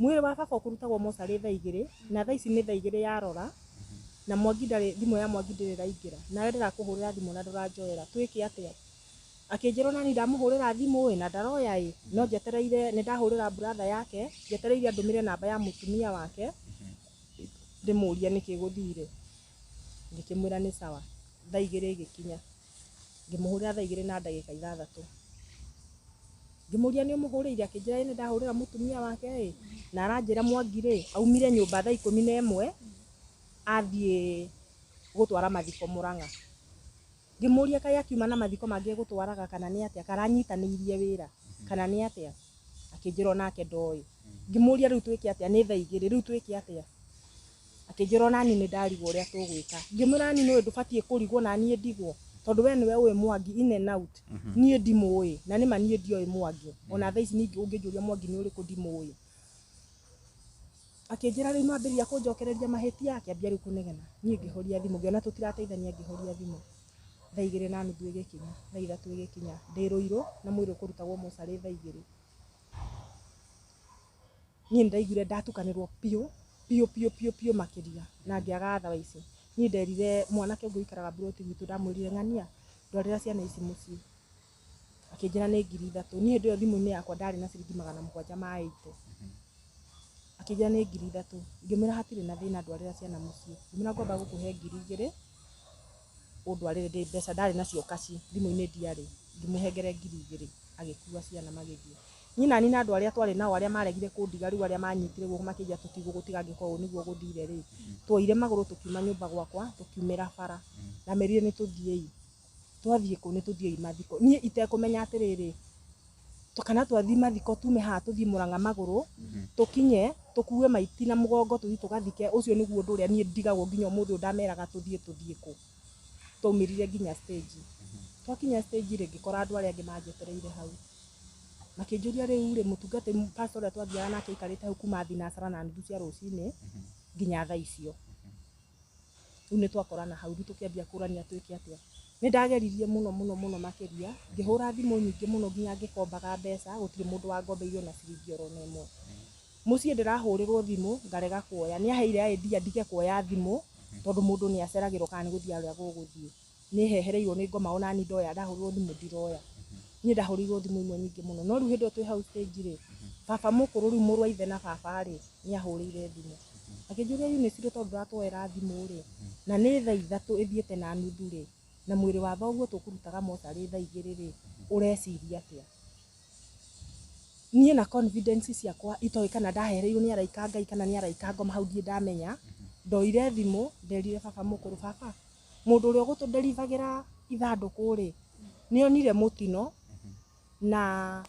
mwĩrĩ wa baba ũkũrutagwo mocarĩ thaa 2 na thaa ici nĩ thaa 2 yarora na Mwangi ndarĩ thimũ ya Mwangi ndĩrĩ ĩraingĩra nawe ndĩrakũhũrĩra thimũ na ndũranjoera twĩke atĩa akĩnjĩra ona niĩ ndamũhũrĩra thimũ ĩ na ndaroya ĩ no njetereire nĩ ndahũrĩra brother yake njetereire andũmĩre namba ya mũtumia wake ndĩmũrie nĩkĩ gũthire ngĩkĩmwĩra nĩ sawa thaa 2 ĩgĩkinya ngĩmũhũrĩra thaa 2 na ndagĩka 6 ngĩmũria nĩ ũmũhũrĩire akĩnjĩra ĩ nĩ ndahũrĩra mũtumia wake ĩ na aranjĩra Mwangi rĩ aumire nyũmba thaa 11 athiĩ gũtwara mathiko Murang'a ngĩmũria kaĩ akiuma na mathiko mangĩ egũtwaraga kana nĩ atĩa karanyitanĩirie wĩra kana nĩ atĩa akĩnjĩra onake ndoĩ ngĩmũria rĩu twĩke atĩa nĩ thaa 2 rĩu twĩke atĩa akĩnjĩra onani nĩ ndarigwo ũrĩa tũgwĩka ngĩmwĩra ani nĩũĩ ndũbatiĩ kũrigwo na niĩ ndigwo tondũ we nĩwe ũĩ Mwangi in and out niĩ ndimũĩ na nĩma niĩ ndioĩ Mwangi ona thaa ici ningĩ ũngĩnjũria Mwangi nĩ ũrĩkũ ndimũĩ akĩnjĩra rĩu nĩwambĩrĩria kũnjokereria mahĩtia akĩambia rĩu kũnegena niĩ ngĩhoria thimũ ngĩona tũtirateithania ngĩhoria thimũ thaa 2 na nuthu ĩgĩkinya thaa 3 ĩgĩkinya ndĩ Rũirũ na mwĩrĩ ũkũrutagwo mocarĩ thaa 2 niĩ nĩndaiguire ndatukanĩrwo biũ biũ biũ biũ biũ makĩria na ngĩaga otherwise niĩ nderire mwanake ũngĩ ũikaraga mburoti gwitũ ndamwĩrire ng'ania ndwarĩra ciana ici mũciĩ akĩnjĩra nĩ 3,000 niĩ hĩndĩ ĩyo thimũ-inĩ yakwa ndarĩ na ciringi 780 akĩnjĩra nĩ 3,000 ngĩmwĩra hatirĩ na thĩna ndwarĩra ciana mũciĩ ngĩmwĩra ngwamba gũkũhe 2,000 ũndwarĩre ndĩ mbeca ndarĩ nacio kaci thimũ-inĩ ndiarĩ ngĩmũhengere 2,000 agĩkua ciana magĩthiĩ niĩ nani na andũ arĩa twarĩ nao arĩa maregire kũndiga rĩu arĩa manyitire guoko makĩnjĩra tũtigũgũtiga angĩkorwo ũũ nĩguo gũthire rĩ tuoire magũrũ tũkiuma nyũmba gwakwa tũkiumĩra bara ndamerire nĩ tũthiĩi twathiĩ kũ nĩ tũthiĩi mathiko niĩ itekũmenya atĩrĩrĩ kana twathiĩ mathiko tume haha tũthiĩ Murang'a magũrũ tũkinye tũkue maiti na mũgongo tũthiĩ tũgathike ũcio nĩguo ũndũ ũrĩa niĩ ndigagwo nginya ũmũthĩ ũyũ ndameraga tũthiĩ tũthiĩ kũ twaumĩrire nginya stage twakinya stage rĩ ngĩkora andũ arĩa angĩ manjetereire hau makĩnjũria rĩu rĩ mũtungatĩri pastor ũrĩa twathiaga nake aikarĩte hau kuma thinacara na nuthu cia rũcinĩ nginya thaa icio rĩu nĩ twakorana hau rĩu tũkĩambia kũrania twĩke atĩa nĩ ndageririe mũno mũno mũno makĩria ngĩhũra thimũ nyingĩ mũno nginya ngĩkombaga mbeca gũtirĩ mũndũ wangombeire ona ciringi oro na ĩmwe mũciĩ ndĩrahũrĩrwo thimũ ngarega kuoya nĩ aheire idea ndige kuoya thimũ tondũ mũndũ nĩ aceragĩrwo kana nĩ gũthiĩ ũrĩa gũgũthiĩ nĩ hehereirwo nĩ ngoma ona niĩ ndoya ndahũrĩrwo thimũ ndiroya niĩ ndahũrĩirwo thimũ imwe nyingĩ mũno no rĩu hĩndĩ ĩyo twĩ hau stage rĩ baba mũkũrũ rĩu mũrũ wa ithe na baba rĩ nĩ ahũrĩire thimũ akĩnjũria Eunice rĩ tondũ ndũratwoera thimũ rĩ na nĩ thaa 3 ĩthiĩte na nuthu rĩ na mwĩrĩ wa thoguo tũkũrutaga mocarĩ thaa 2 rĩ ũreciria atĩa niĩ na confidence ciakwa itoĩ kana ndahereirwo nĩ araika Ngai kana nĩ araika ngoma hau ndirĩ ndamenya ndoire thimũ nderire baba mũkũrũ baba mũndũ ũrĩa ũgũtũnderibagĩra ithandũkũ rĩ nĩonire mũtino na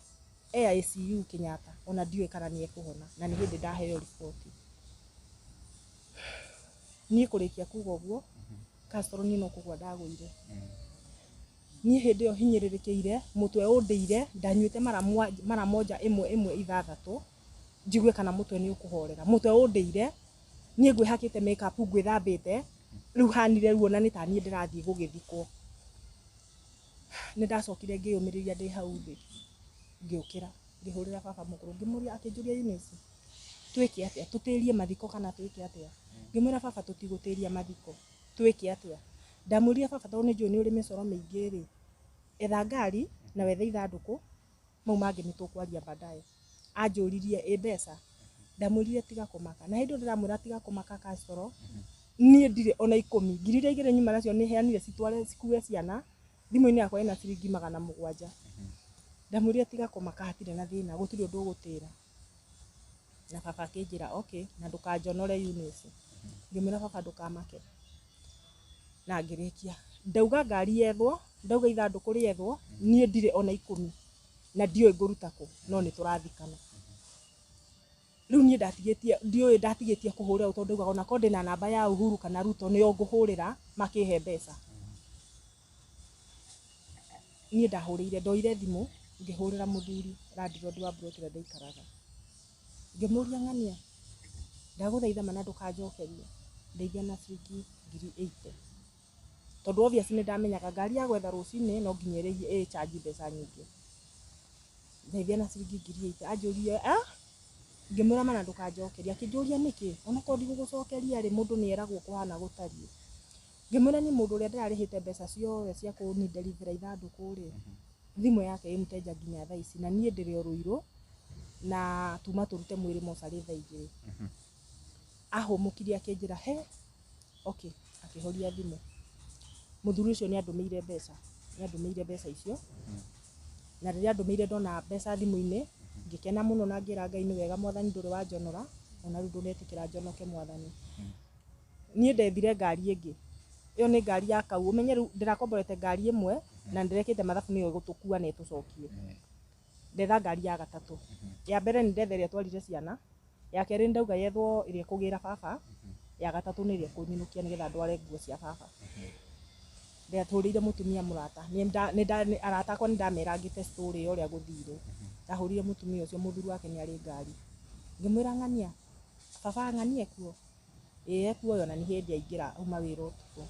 e ICU Kenyatta ona ndiũĩ kana nĩ ekũhona na nĩ hĩndĩ ndaheo riboti niĩ kũrĩkia kuga ũguo Castro niĩ no kũgwa ndagũire niĩ hĩndĩ ĩyo hinyĩrĩrĩkĩire mũtwe ũndĩire ndanyuĩte mara moja ĩmwe ĩmwe 6 njigue kana mũtwe nĩ ũkũhorera mũtwe ũndĩire niĩ ngwĩhakĩte makeup ngwĩthambĩte rĩu hanire ruo na nĩ ta niĩ ndĩrathiĩ gũgĩthikwo nĩ ndacokire ngĩyũmĩrĩria ndĩ hau thĩ ngĩũkĩra ngĩhũrĩra baba mũkũrũ ngĩmũria akĩnjũria Eunice twĩke atĩa tũtĩrie mathiko kana twĩke atĩa ngĩmwĩra baba tũtigũtĩria mathiko twĩke atĩa ndamwĩrire baba tondũ nĩ njũĩ nĩ ũrĩ mĩcoro mĩingĩ rĩ etha ngari na wethe ithandũkũ mau mangĩ nĩ tũkwaria baadaye anjũririe ĩ mbeca ndamwĩrire tiga kũmaka na hĩndĩ ĩyo ndĩramwĩra tiga kũmaka Castro niĩ ndirĩ ona 10 ngiri iria igĩrĩ nyuma nacio nĩ heanire citware cikue ciana thimũ-inĩ yakwa ĩna ciringi 700 ndamwĩrire tiga kũmaka hatirĩ na thĩna gũtirĩ ũndũ ũgũtĩra na baba akĩnjĩra okay na ndũkanjonore Eunice ngĩmwĩra baba ndũkamake na ngĩrĩkia Ndauga ngari yethwo, ndauga ithandũkũ rĩethwo, niĩ ndirĩ ona 10 na ndiũĩ ngũruta kũ, no nĩ tũrathikana. Rĩu niĩ ndatigĩtie, ndiũĩ ndatigĩtie kũhũrĩra tondũ ndaugaga ona korwo ndĩna namba ya Uhuru kana Ruto nĩo ngũhũrĩra makĩhe mbeca. Niĩ ndahũrĩire, ndoire thimũ ngĩhũrĩra mũthuri landlord wa plot ĩrĩa ndaikaraga. Ngĩmũria ng'ania, ndagũthaitha mana ndũkanjokerie, ndeithia na ciringi 80,000. Tondũ obviously nĩ ndamenyaga ngari ya gwetha rũcinĩ no nginya ĩrĩhie ĩ charge mbeca nyingĩ. Ndeithia na ciringi 80,000. Anjũrie, ah? Ngĩmwĩra mana ndũkanjokerie. Akĩnjũria nĩkĩ? Onokorwo ndigũgũcokeria rĩ, mũndũ nĩ eragwo kũhana gũtariĩ. Ngĩmwĩra niĩ mũndũ ũrĩa ndĩrarĩhĩte mbeca ciothe cia kũni-deliver ithandũkũ rĩ, thimũ yake ĩ mteja nginya thaa ici, na niĩ ndĩrĩ o Ruiru na tuma tũrute mwĩrĩ mocarĩ thaa 2. Ahũmũkire akĩnjĩra he, okay, akĩhoria thimũ. Mũthuri ũcio nĩ andũmĩire mbeca, nĩ andũmĩire mbeca icio. Na rĩrĩa andũmĩire ndona mbeca thimũ-inĩ, ngĩkena mũno na ngĩra Ngai nĩ wega mwathani ndũrĩ wanjonora, ona rĩu ndũnetĩkĩra njonoke mwathani. Niĩ ndethire ngari ĩngĩ. Ĩyo nĩ ngari ya kau. Ũmenye rĩu ndĩrakomborete ngari ĩmwe na ndĩrekĩte mathabu nĩyo ĩgũtũkua na ĩtũcokie. Ndetha ngari ya gatatũ. Ya mbere nĩ ndetha ĩrĩa twarire ciana. Ya kerĩ ndauga yethwo ĩrĩa ĩkũgĩra baba. Ya gatatũ nĩ ĩrĩa ĩkũnyinũkia nĩgetha ndware nguo cia baba. Ndatũrĩire mũtumia mũrata. Arata akwa nĩ ndamerangĩte story ya ũrĩa gũthire. Ndahũrire mũtumia ũcio, mũthuri wake nĩ arĩ ngari. Ngĩmwĩra ng'ania, baba ng'ania ekuo? Ĩĩ ekuoyo na nĩ hĩndĩ aingĩra auma wĩra ũtukũ.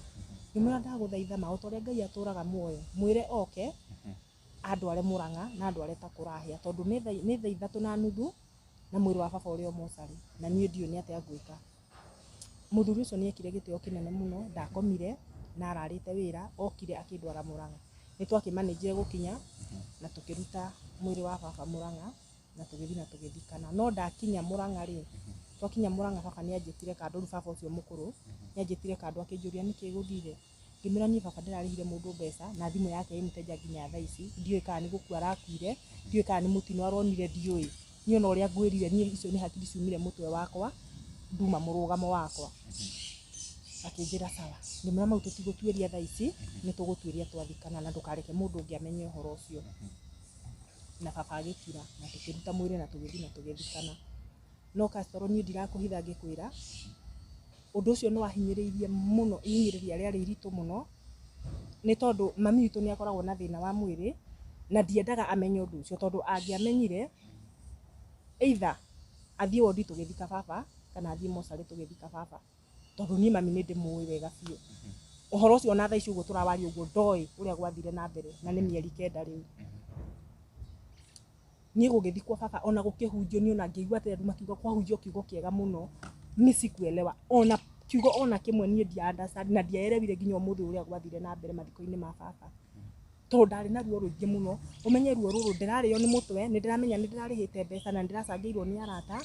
Ngĩmwĩra ndagũthaitha ma o ta ũrĩa Ngai atũraga muoyo, mwĩre oke andware Murang'a na andware ta kũrahĩa tondũ nĩ thaa 3:30 na mwĩrĩ wa baba ũrĩ o mocarĩ na niĩ ndiũĩ nĩ atĩa ngwĩka. Mũthuri ũcio nĩ ekire gĩtĩo kĩnene mũno, ndakomire na ararĩte wĩra, okire akĩndwara Murang'a. Nĩ twakĩmanĩnjire gũkinya na tũkĩruta mwĩrĩ wa baba Murang'a na tũgĩthiĩ na tũgĩthikana. No ndakinya Murang'a rĩ, twakinya Murang'a baba nĩ anjĩtire kando, rĩu baba ũcio mũkũrũ nĩ anjĩtire kando akĩnjũria nĩkĩ gũthire. Ngĩmwĩra niĩ baba ndĩrarĩhire mũndũ mbeca na thimũ yake ĩ mteja nginya thaa ici, ndiũĩ kana nĩ gũkua arakuire, ndiũĩ kana nĩ mũtino aronire, ndiũĩ. Niĩ ona ũrĩa ngwĩrire niĩ icio nĩ hakiri ciumire mũtwe wakwa, nduma mũrũgamo wakwa. Akĩnjĩra sawa. Ngĩmwĩra mau tũtigũtuĩria thaa ici, nĩ tũgũtuĩria twathikana na ndũkareke mũndũ ũngĩ amenye ũhoro ũcio. Na baba agĩkira na tũkĩruta mwĩrĩ na tũgĩthiĩ na tũgĩthikana. No Castro niĩ ndirakũhitha ngĩkwĩra, ũndũ ũcio nĩ wahinyĩrĩirie mũno, ihinyĩrĩria rĩarĩ iritũ mũno, nĩ tondũ mami witũ nĩ akoragwo na thĩna wa mwĩrĩ na ndiendaga amenye ũndũ ũcio tondũ angĩamenyire either athiĩ wondi tũgĩthika baba kana athiĩ mocarĩ tũgĩthika baba, tondũ niĩ mami nĩ ndĩmũĩ wega biũ. Ũhoro ũcio ona thaa ici ũguo tũrawaria ũguo ndoĩ ũrĩa gwathire na mbere na nĩ mĩeri 9 rĩu. Niĩ gũgĩthikwo baba ona gũkĩhunjio niĩ ona ngĩigua atĩ andũ makiuga kwahunjio kiugo kĩega mũno, niĩ sikuelewa ona kiugo ona kĩmwe niĩ ndia understand na ndiaerewire nginya ũmũthĩ ũrĩa gwathire na mbere mathiko-inĩ ma baba. Tondũ ndarĩ na ruo rũingĩ mũno, ũmenye ruo rũrũ ndĩrarĩo nĩ mũtwe, nĩ ndĩramenya nĩ ndĩrarĩhĩte mbeca na nĩ ndĩracangĩirwo nĩ arata.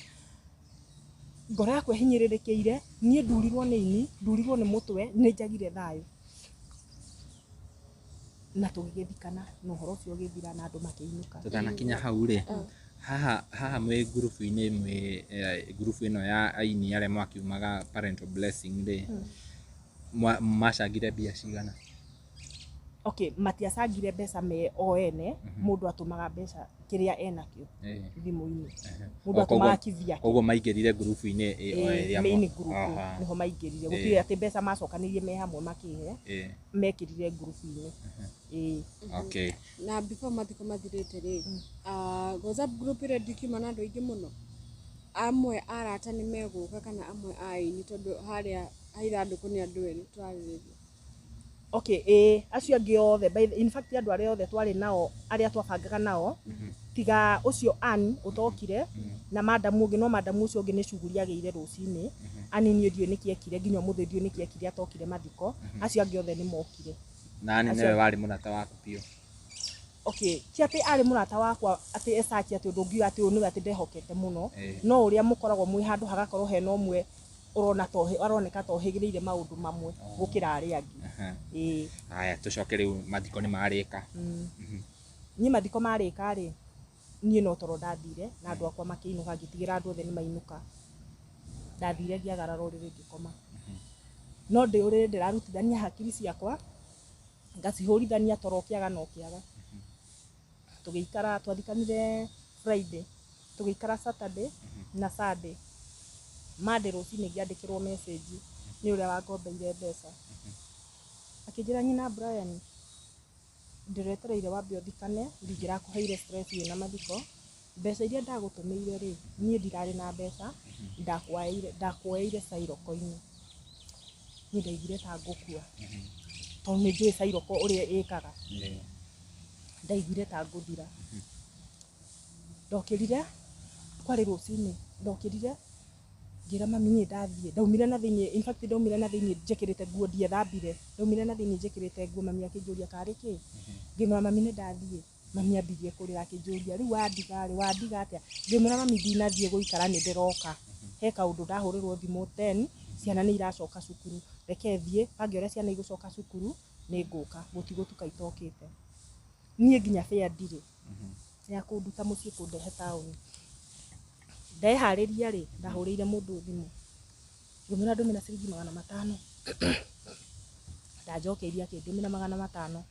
Ngoro yakwa ĩhinyĩrĩrĩkĩire, niĩ ndurirwo nĩ ini, ndurirwo nĩ mũtwe, nĩ njagire thayũ. Na tũgĩgĩthikana na ũhoro ũcio ũgĩthira na andũ makĩinũka. Tũtanakinya hau rĩ, haha haha mwĩ ngurubu-inĩ mwĩ ngurubu ĩno ya aini arĩa mwakiumaga parental blessing rĩ, macangire mbia cigana? Okay, matiacangire mbeca me o ene, mũndũ atũmaga mbeca kĩrĩa enakĩo thimũ-inĩ. Mũndũ atũmaga kivyake. Koguo maingĩrire ngurubu-inĩ ĩrĩa main group nĩho maingĩrire. Gũtirĩ atĩ mbeca macokanĩirie me hamwe makĩhe, mekĩrire ngurubu-inĩ. Okay. Na before mathiko mathirĩte rĩ, WhatsApp group ĩrĩa ndikiuma na andũ aingĩ mũno, amwe arata nĩ megũka kana amwe a aini tondũ harĩa ithandũkũ nĩ andũ erĩ tũrarĩrĩria. Okay, acio angĩ othe, in fact andũ arĩa othe twarĩ nao, arĩa twabangaga nao, tiga ũcio Ann ũtokire, na madamu ũngĩ, no madamu ũcio ũngĩ nĩ shughuli agĩire rũcinĩ. Ann niĩ ndiũĩ nĩkĩ ekire, nginya ũmũthĩ ndiũĩ nĩkĩ ekire atokire mathiko. Acio angĩ othe nĩ mokire. Na Ann nĩwe warĩ mũrata waku biũ? Okay, ti atĩ arĩ mũrata wakwa atĩ esachi atĩ ũndũ ũngiuga atĩ ũyũ nĩwe atĩ ndehokete mũno, no ũrĩa mũkoragwo mwĩ handũ hagakorwo hena ũmwe ũrona ta aroneka ta ũhĩgĩrĩire maũndũ mamwe gũkĩra arĩa angĩ. Haya, tũcoke rĩu mathiko nĩ marĩka. Niĩ mathiko marĩka rĩ, niĩ no toro ndathire na andũ akwa makĩinũka, ngĩtigĩra andũ othe nĩ mainũka. Ndathire ngĩagarara ũrĩrĩ ngĩkoma. No ndĩ ũrĩrĩ ndĩrarutithania hakiri ciakwa Ngacihũrithania toro ũkĩaga na ũkĩaga. Tũgĩikara, twathikanire Friday, tũgĩikara Saturday na Sunday. Monday rũcinĩ ngĩandĩkĩrwo message nĩ ũrĩa wangombeire mbeca. Akĩnjĩra, "Nyina Brian, ndĩretereire wambe ũthikane, ndingĩrakũheire stress wĩna mathiko. Mbeca iria ndagũtũmĩire rĩ, niĩ ndirarĩ na mbeca, ndakuoeire cairoko-inĩ." Niĩ ndaiguire ta ngũkua, tondũ nĩ njũĩ cairoko ũrĩa ĩkaga. Ndaiguire ta ngũthira. Ndokĩrire, kwarĩ rũcinĩ, ndokĩrire ngĩra mami niĩ ndathiĩ. Ndaumire na thĩiniĩ, in fact ndaumire na thĩiniĩ njĩkĩrĩte nguo, ndiethambire. Ndaumire na thĩiniĩ njĩkĩrĩte nguo, mami akĩnjũria karĩ kĩ. Ngĩmwĩra, "Mami, nĩ ndathiĩ." Mami ambirie kũrĩra akĩnjũria, "Rĩu wandiga rĩ, wandiga atĩa?" Ngĩmwĩra, "Mami, ndinathiĩ gũikara, nĩ ndĩroka. He kaũndũ ndahũrĩrwo thimũ 10, ciana nĩ iracoka cukuru. Reke thiĩ, bange ũrĩa ciana igũcoka cukuru, nĩ ngũka." Gũtigũtuka itokĩte. Niĩ nginya fare ndirĩ ya kũnduta mũciĩ kũndehe taũni. Ndeharĩria rĩ, ndahũrĩire mũndũ thimũ. Ngĩmwĩra ndũmĩra ciringi 500. Ndanjokeirie akĩndũmĩra 500.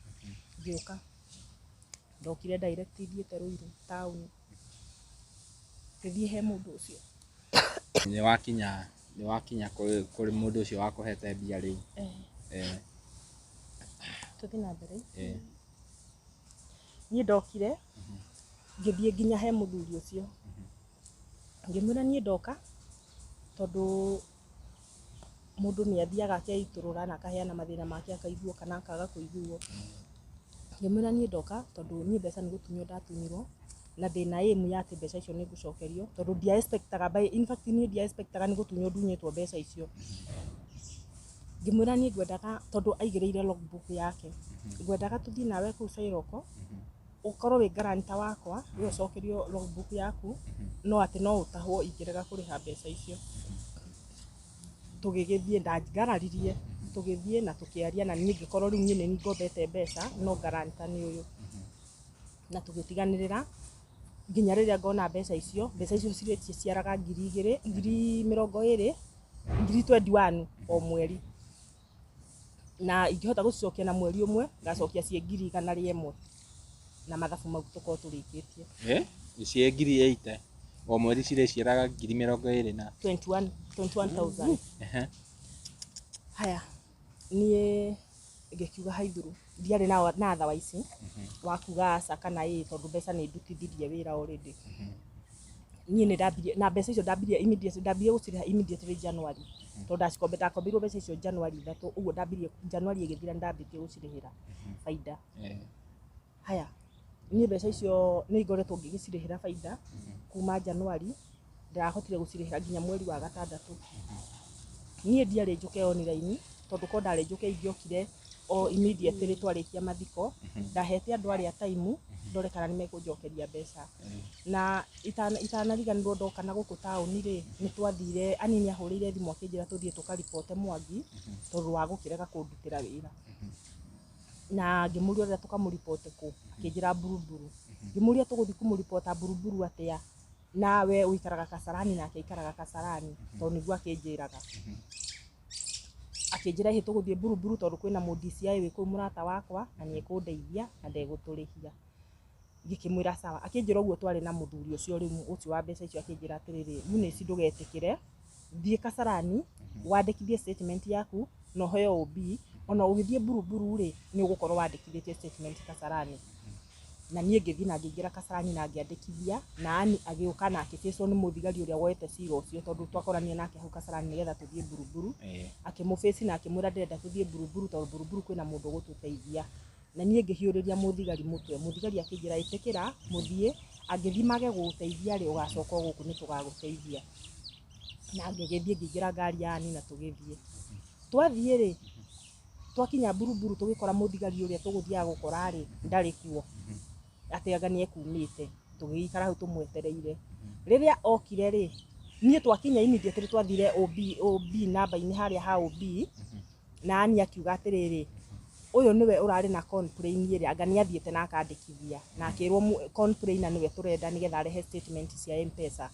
Ngĩũka. Ndokire direct thiĩte Ruiru taũni. Ngĩthiĩ he mũndũ ũcio. Nĩ wakinya kũrĩ mũndũ ũcio wakũhete mbia rĩu? Eh. Tũthiĩ na mbere. Niĩ ndokire ngĩthiĩ nginya he mũthuri ũcio. Ngĩmwĩra niĩ ndoka tondũ mũndũ nĩ athiaga akeitũrũra na akaheana mathĩna make, akaiguo kana akaga kũiguo. Ngĩmwĩra niĩ ndoka tondũ niĩ mbeca nĩ gũtunywo ndatunyirwo, na ndĩna aim ya atĩ mbeca icio nĩ ngũcokerio, tondũ ndia expectaga by, in fact niĩ ndia expectaga nĩ gũtunywo ndunyĩtwo mbeca icio. Ngĩmwĩra niĩ ngwendaga, tondũ aigĩrĩire logbook yake, ngwendaga tũthiĩ nawe kũu Cairoko, ũkorwo wĩ guarantor wakwa, we ũcokerio logbook yaku, no atĩ no ũtahwo ingĩrega kũrĩha mbeca icio. Tũgĩgĩthiĩ, ndangararirie, tũgĩthiĩ na tũkĩaria, na niĩ ngĩkorwo rĩu niĩ nĩ ngombete mbeca, no guarantor nĩ ũyũ. Na tũgĩtiganĩrĩra nginya rĩrĩa ngona mbeca icio. Mbeca icio cirĩciaraga 2,000, 20,000, 21,000 o mweri, na ingĩhota gũcicokia na mweri ũmwe, ngacokia ciĩ 101,000, na mathabu mau tũkorwo tũrĩkĩtie. Ciĩ 80,000 o mweri, cirĩciaraga 20,000 na 21, 21,000. Haya, niĩ ngĩkiuga haithuru, ndiarĩ na otherwise wa kuga aca kana ĩĩ, tondũ mbeca nĩ ndutithirie wĩra already. Niĩ nĩ ndambirie na mbeca icio, ndambirie immediately, ndambirie gũcirĩha immediately January, tondũ ndakombeirwo mbeca icio January 3. Ũguo ndambirie January ĩgĩthira, ndambĩtie gũcirĩhĩra baida. Haya, niĩ mbeca icio nĩ ngoretwo ngĩgĩcirĩhĩra baida kuma January, ndĩrahotire gũcirĩhĩra nginya mweri wa gatandatũ. Niĩ ndiarĩ njũke online, tondũ korwo ndarĩ njũke ingĩokire o immediately twarĩkia mathiko. Ndahete andũ arĩa time ndore kana nĩ mekũnjokeria mbeca. Na itanariganĩrwo, ndoka na gũkũ taũni rĩ, nĩ twathire, ani nĩ ahũrĩire thimũ akĩnjĩra tũthiĩ tũkaribote Mwangi tondũ wa gũkĩrega kũndutĩra wĩra. Na ngĩmũria ũrĩa tũkamũribote kũ, akĩnjĩra Buruburu. Ngĩmũria tũgũthiĩ kũmũribota Buruburu atĩa, nawe ũikaraga Kasarani nake aikaraga Kasarani? Tondũ nĩguo akĩnjĩraga. Akĩnjĩra ĩhĩ, tũgũthiĩ Buruburu tondũ kwĩna mũ DCI wĩ kũu, mũrata wakwa, na nĩ ekũndeithia na ndegũtũrĩhia. Ngĩkĩmwĩra sawa. Akĩnjĩra ũguo twarĩ na mũthuri ũcio rĩu, ũcio wa mbeca icio, akĩnjĩra atĩrĩrĩ, "Eunice, ndũgetĩkĩre, thiĩ Kasarani wandĩkithie statement yaku na ũheo OB. Ona ũgĩthiĩ Buruburu rĩ, nĩ ũgũkorwo wandĩkithĩtie statement Kasarani." Na niĩ ngĩthiĩ na ngĩingĩra Kasarani na ngĩandĩkithia, na ani agĩũka na akĩbĩcwo nĩ mũthigari ũrĩa woete cira ũcio, tondũ twakoranire nake hau Kasarani nĩgetha tũthiĩ Buruburu. Akĩmũbĩci na akĩmwĩra ndĩrenda tũthiĩ Buruburu tondũ Buruburu kwĩna mũndũ ũgũtũteithia. Na niĩ ngĩhiũrĩria mũthigari mũtwe. Mũthigari akĩnjĩra, "Ĩtĩkĩra mũthiĩ, angĩthiĩ mage gũgũteithia rĩ, ũgacoka o gũkũ, nĩ tũgagũteithia." Na ngĩgĩthiĩ, ngĩingĩra ngari ya ani na tũgĩthiĩ. Twathiĩ rĩ, twakinya Buruburu, tũgĩkora mũthigari ũrĩa tũgũthiaga gũkora rĩ, ndarĩ kuo, atĩ anga nĩ ekumĩte. Tũgĩgĩikara hau tũmwetereire. Rĩrĩa okire rĩ, niĩ twakinya immediately twathire OB, OB namba-inĩ harĩa ha OB, na ani akiuga atĩrĩrĩ, ũyũ nĩwe ũrarĩ na complain ĩrĩa anga nĩ athiĩte na akandĩkithia na akĩrwo complainer nĩwe tũrenda nĩgetha arehe statement cia M-Pesa.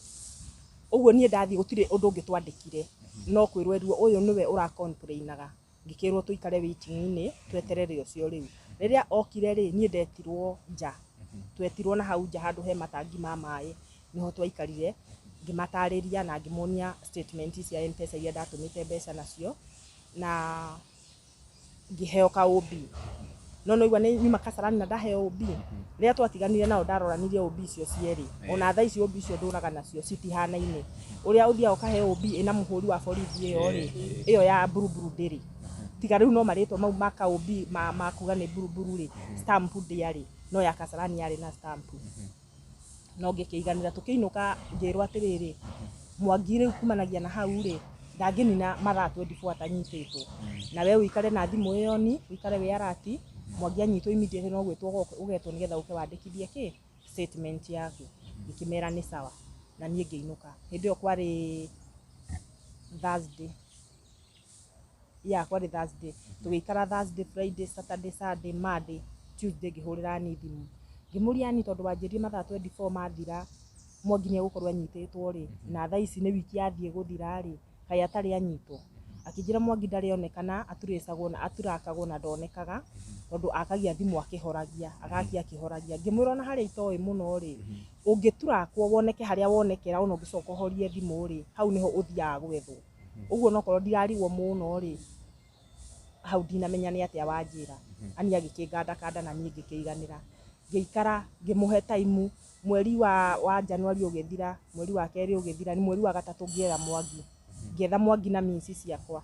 Ũguo niĩ ndathiĩ gũtirĩ ũndũ ũngĩ twandĩkire, no kwĩrwo erwo ũyũ nĩwe ũra complainaga. Ngĩkĩrwo tũikare waiting-inĩ tweterere ũcio. Rĩu rĩrĩa okire rĩ, niĩ ndetirwo nja, twetirwo na hau nja handũ he matangi ma maĩ, nĩho twaikarire. Ngĩmatarĩria na ngĩmonia statement cia M-Pesa iria ndatũmĩte mbeca nacio, na ngĩheo ka OB. No no igua nĩ nyuma Kasarani na ndaheo OB. Rĩrĩa twatiganire nao, ndaroranirie OB icio cierĩ. Ona thaa ici OB icio ndũraga nacio citihanaine. Ũrĩa ũthiaga ũkaheo OB ĩna mũhũri wa borithi, ĩyo rĩ, ĩyo ya buruburu ndĩrĩ, tiga rĩu no marĩtwa mau ma ka OB ma kuga nĩ buruburu rĩ, stamp ndĩarĩ, no ya Kasarani yarĩ na stamp. No ngĩkĩiganĩra. Tũkĩinũka, ngĩrwo atĩrĩrĩ, Mwangi rĩu kumanagia na hau rĩ, ndangĩnina mathaa 24 atanyitĩtwo, na we ũikare na thimũ ĩyo, ni ũikare wĩ alert. Mwangi anyitwo immediately, no gwĩtwo ũgetwo nĩgetha ũke wandĩkithie kĩ statement yaku. Ngĩkĩmera nĩ sawa, na niĩ ngĩinũka. Hĩndĩ ĩyo kwarĩ Thursday, ya kwarĩ Thursday. Tũgĩikara Thursday, Friday, Saturday, Sunday, Monday, Tuesday, ngĩhũrĩra ni thimũ, ngĩmũria ni tondũ wanjĩrire mathaa 24 mathira Mwangi nĩ egũkorwo anyitĩtwo rĩ, na thaa ici nĩ wiki yathiĩ gũthira rĩ, kaĩ atarĩ anyitwo? Akĩnjĩra Mwangi ndarĩ onekana, aturĩcagwo na aturakagwo na ndonekaga, tondũ akagia thimũ akĩhoragia, agakia akĩhoragia. Ngĩmwĩra ona harĩa itoĩ mũno rĩ, ũngĩturakwo woneke harĩa wonekera, ona ũngĩcoka ũhorie thimũ rĩ, hau nĩho ũthiaga gwethwo. Ũguo nokorwo ndirarigwo mũno rĩ, hau ndinamenya nĩ atĩa wanjĩra. Ani agĩkĩngandakanda na niĩ ngĩkĩiganĩra. Ngĩikara ngĩmũhe time. Mweri wa January ũgĩthira, mweri wa kerĩ ũgĩthira, nĩ mweri wa gatatũ ngĩetha Mwangi. Ngĩetha Mwangi na means ciakwa.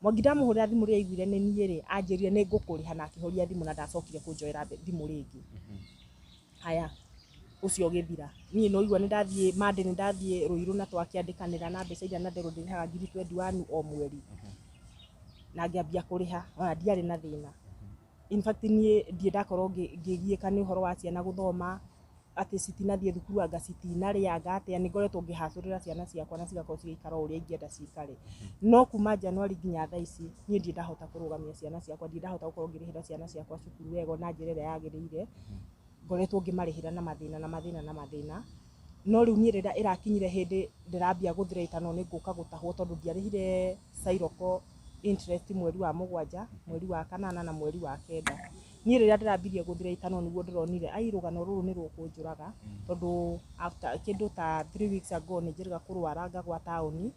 Mwangi ndamũhũrĩra thimũ, rĩrĩa aiguire nĩ niĩ rĩ, anjĩrire nĩ ngũkũrĩha, na akĩhoria thimũ na ndacokire kũnjoera thimũ rĩngĩ. Haya, ũcio ũgĩthira. Niĩ no igua nĩ ndathiĩ Monday, nĩ ndathiĩ Ruiru na twakĩandĩkanĩra na mbeca iria na nderwo ndĩrĩhaga 21,000 o mweri, na ngĩambia kũrĩha, ona ndiarĩ na thĩna. In fact, niĩ ndirĩ ndakorwo ngĩgiĩka nĩ ũhoro wa ciana gũthoma, atĩ citinathiĩ thukuru, anga citinarĩa, anga atĩa. Nĩ ngoretwo ngĩhacũrĩra ciana ciakwa na cigakorwo cigĩikara o ũrĩa ingĩenda cikare. No kuma January nginya thaa ici, niĩ ndirĩ ndahota kũrũgamia ciana ciakwa, ndirĩ ndahota gũkorwo ngĩrĩhĩra ciana ciakwa cukuru wega na njĩra ĩrĩa yagĩrĩire. Ngoretwo ngĩmarĩhĩra na mathĩna na mathĩna na mathĩna. No rĩu niĩ rĩrĩa ĩrakinyire hĩndĩ ndĩrambia gũthirĩta, no nĩ ngũka gũtahwo, tondũ ndiarĩhire cairoko interest mweri wa mũgwanja, mweri wa kanana na mweri wa kenda. Niĩ rĩrĩa ndĩrambirie gũthirĩta, no nĩguo ndĩronire ai rũgano rũrũ nĩ rũkũnjũraga, tondũ after kĩndũ ta 3 weeks ago nĩ njĩrĩga kũrwara, ngagwa taũni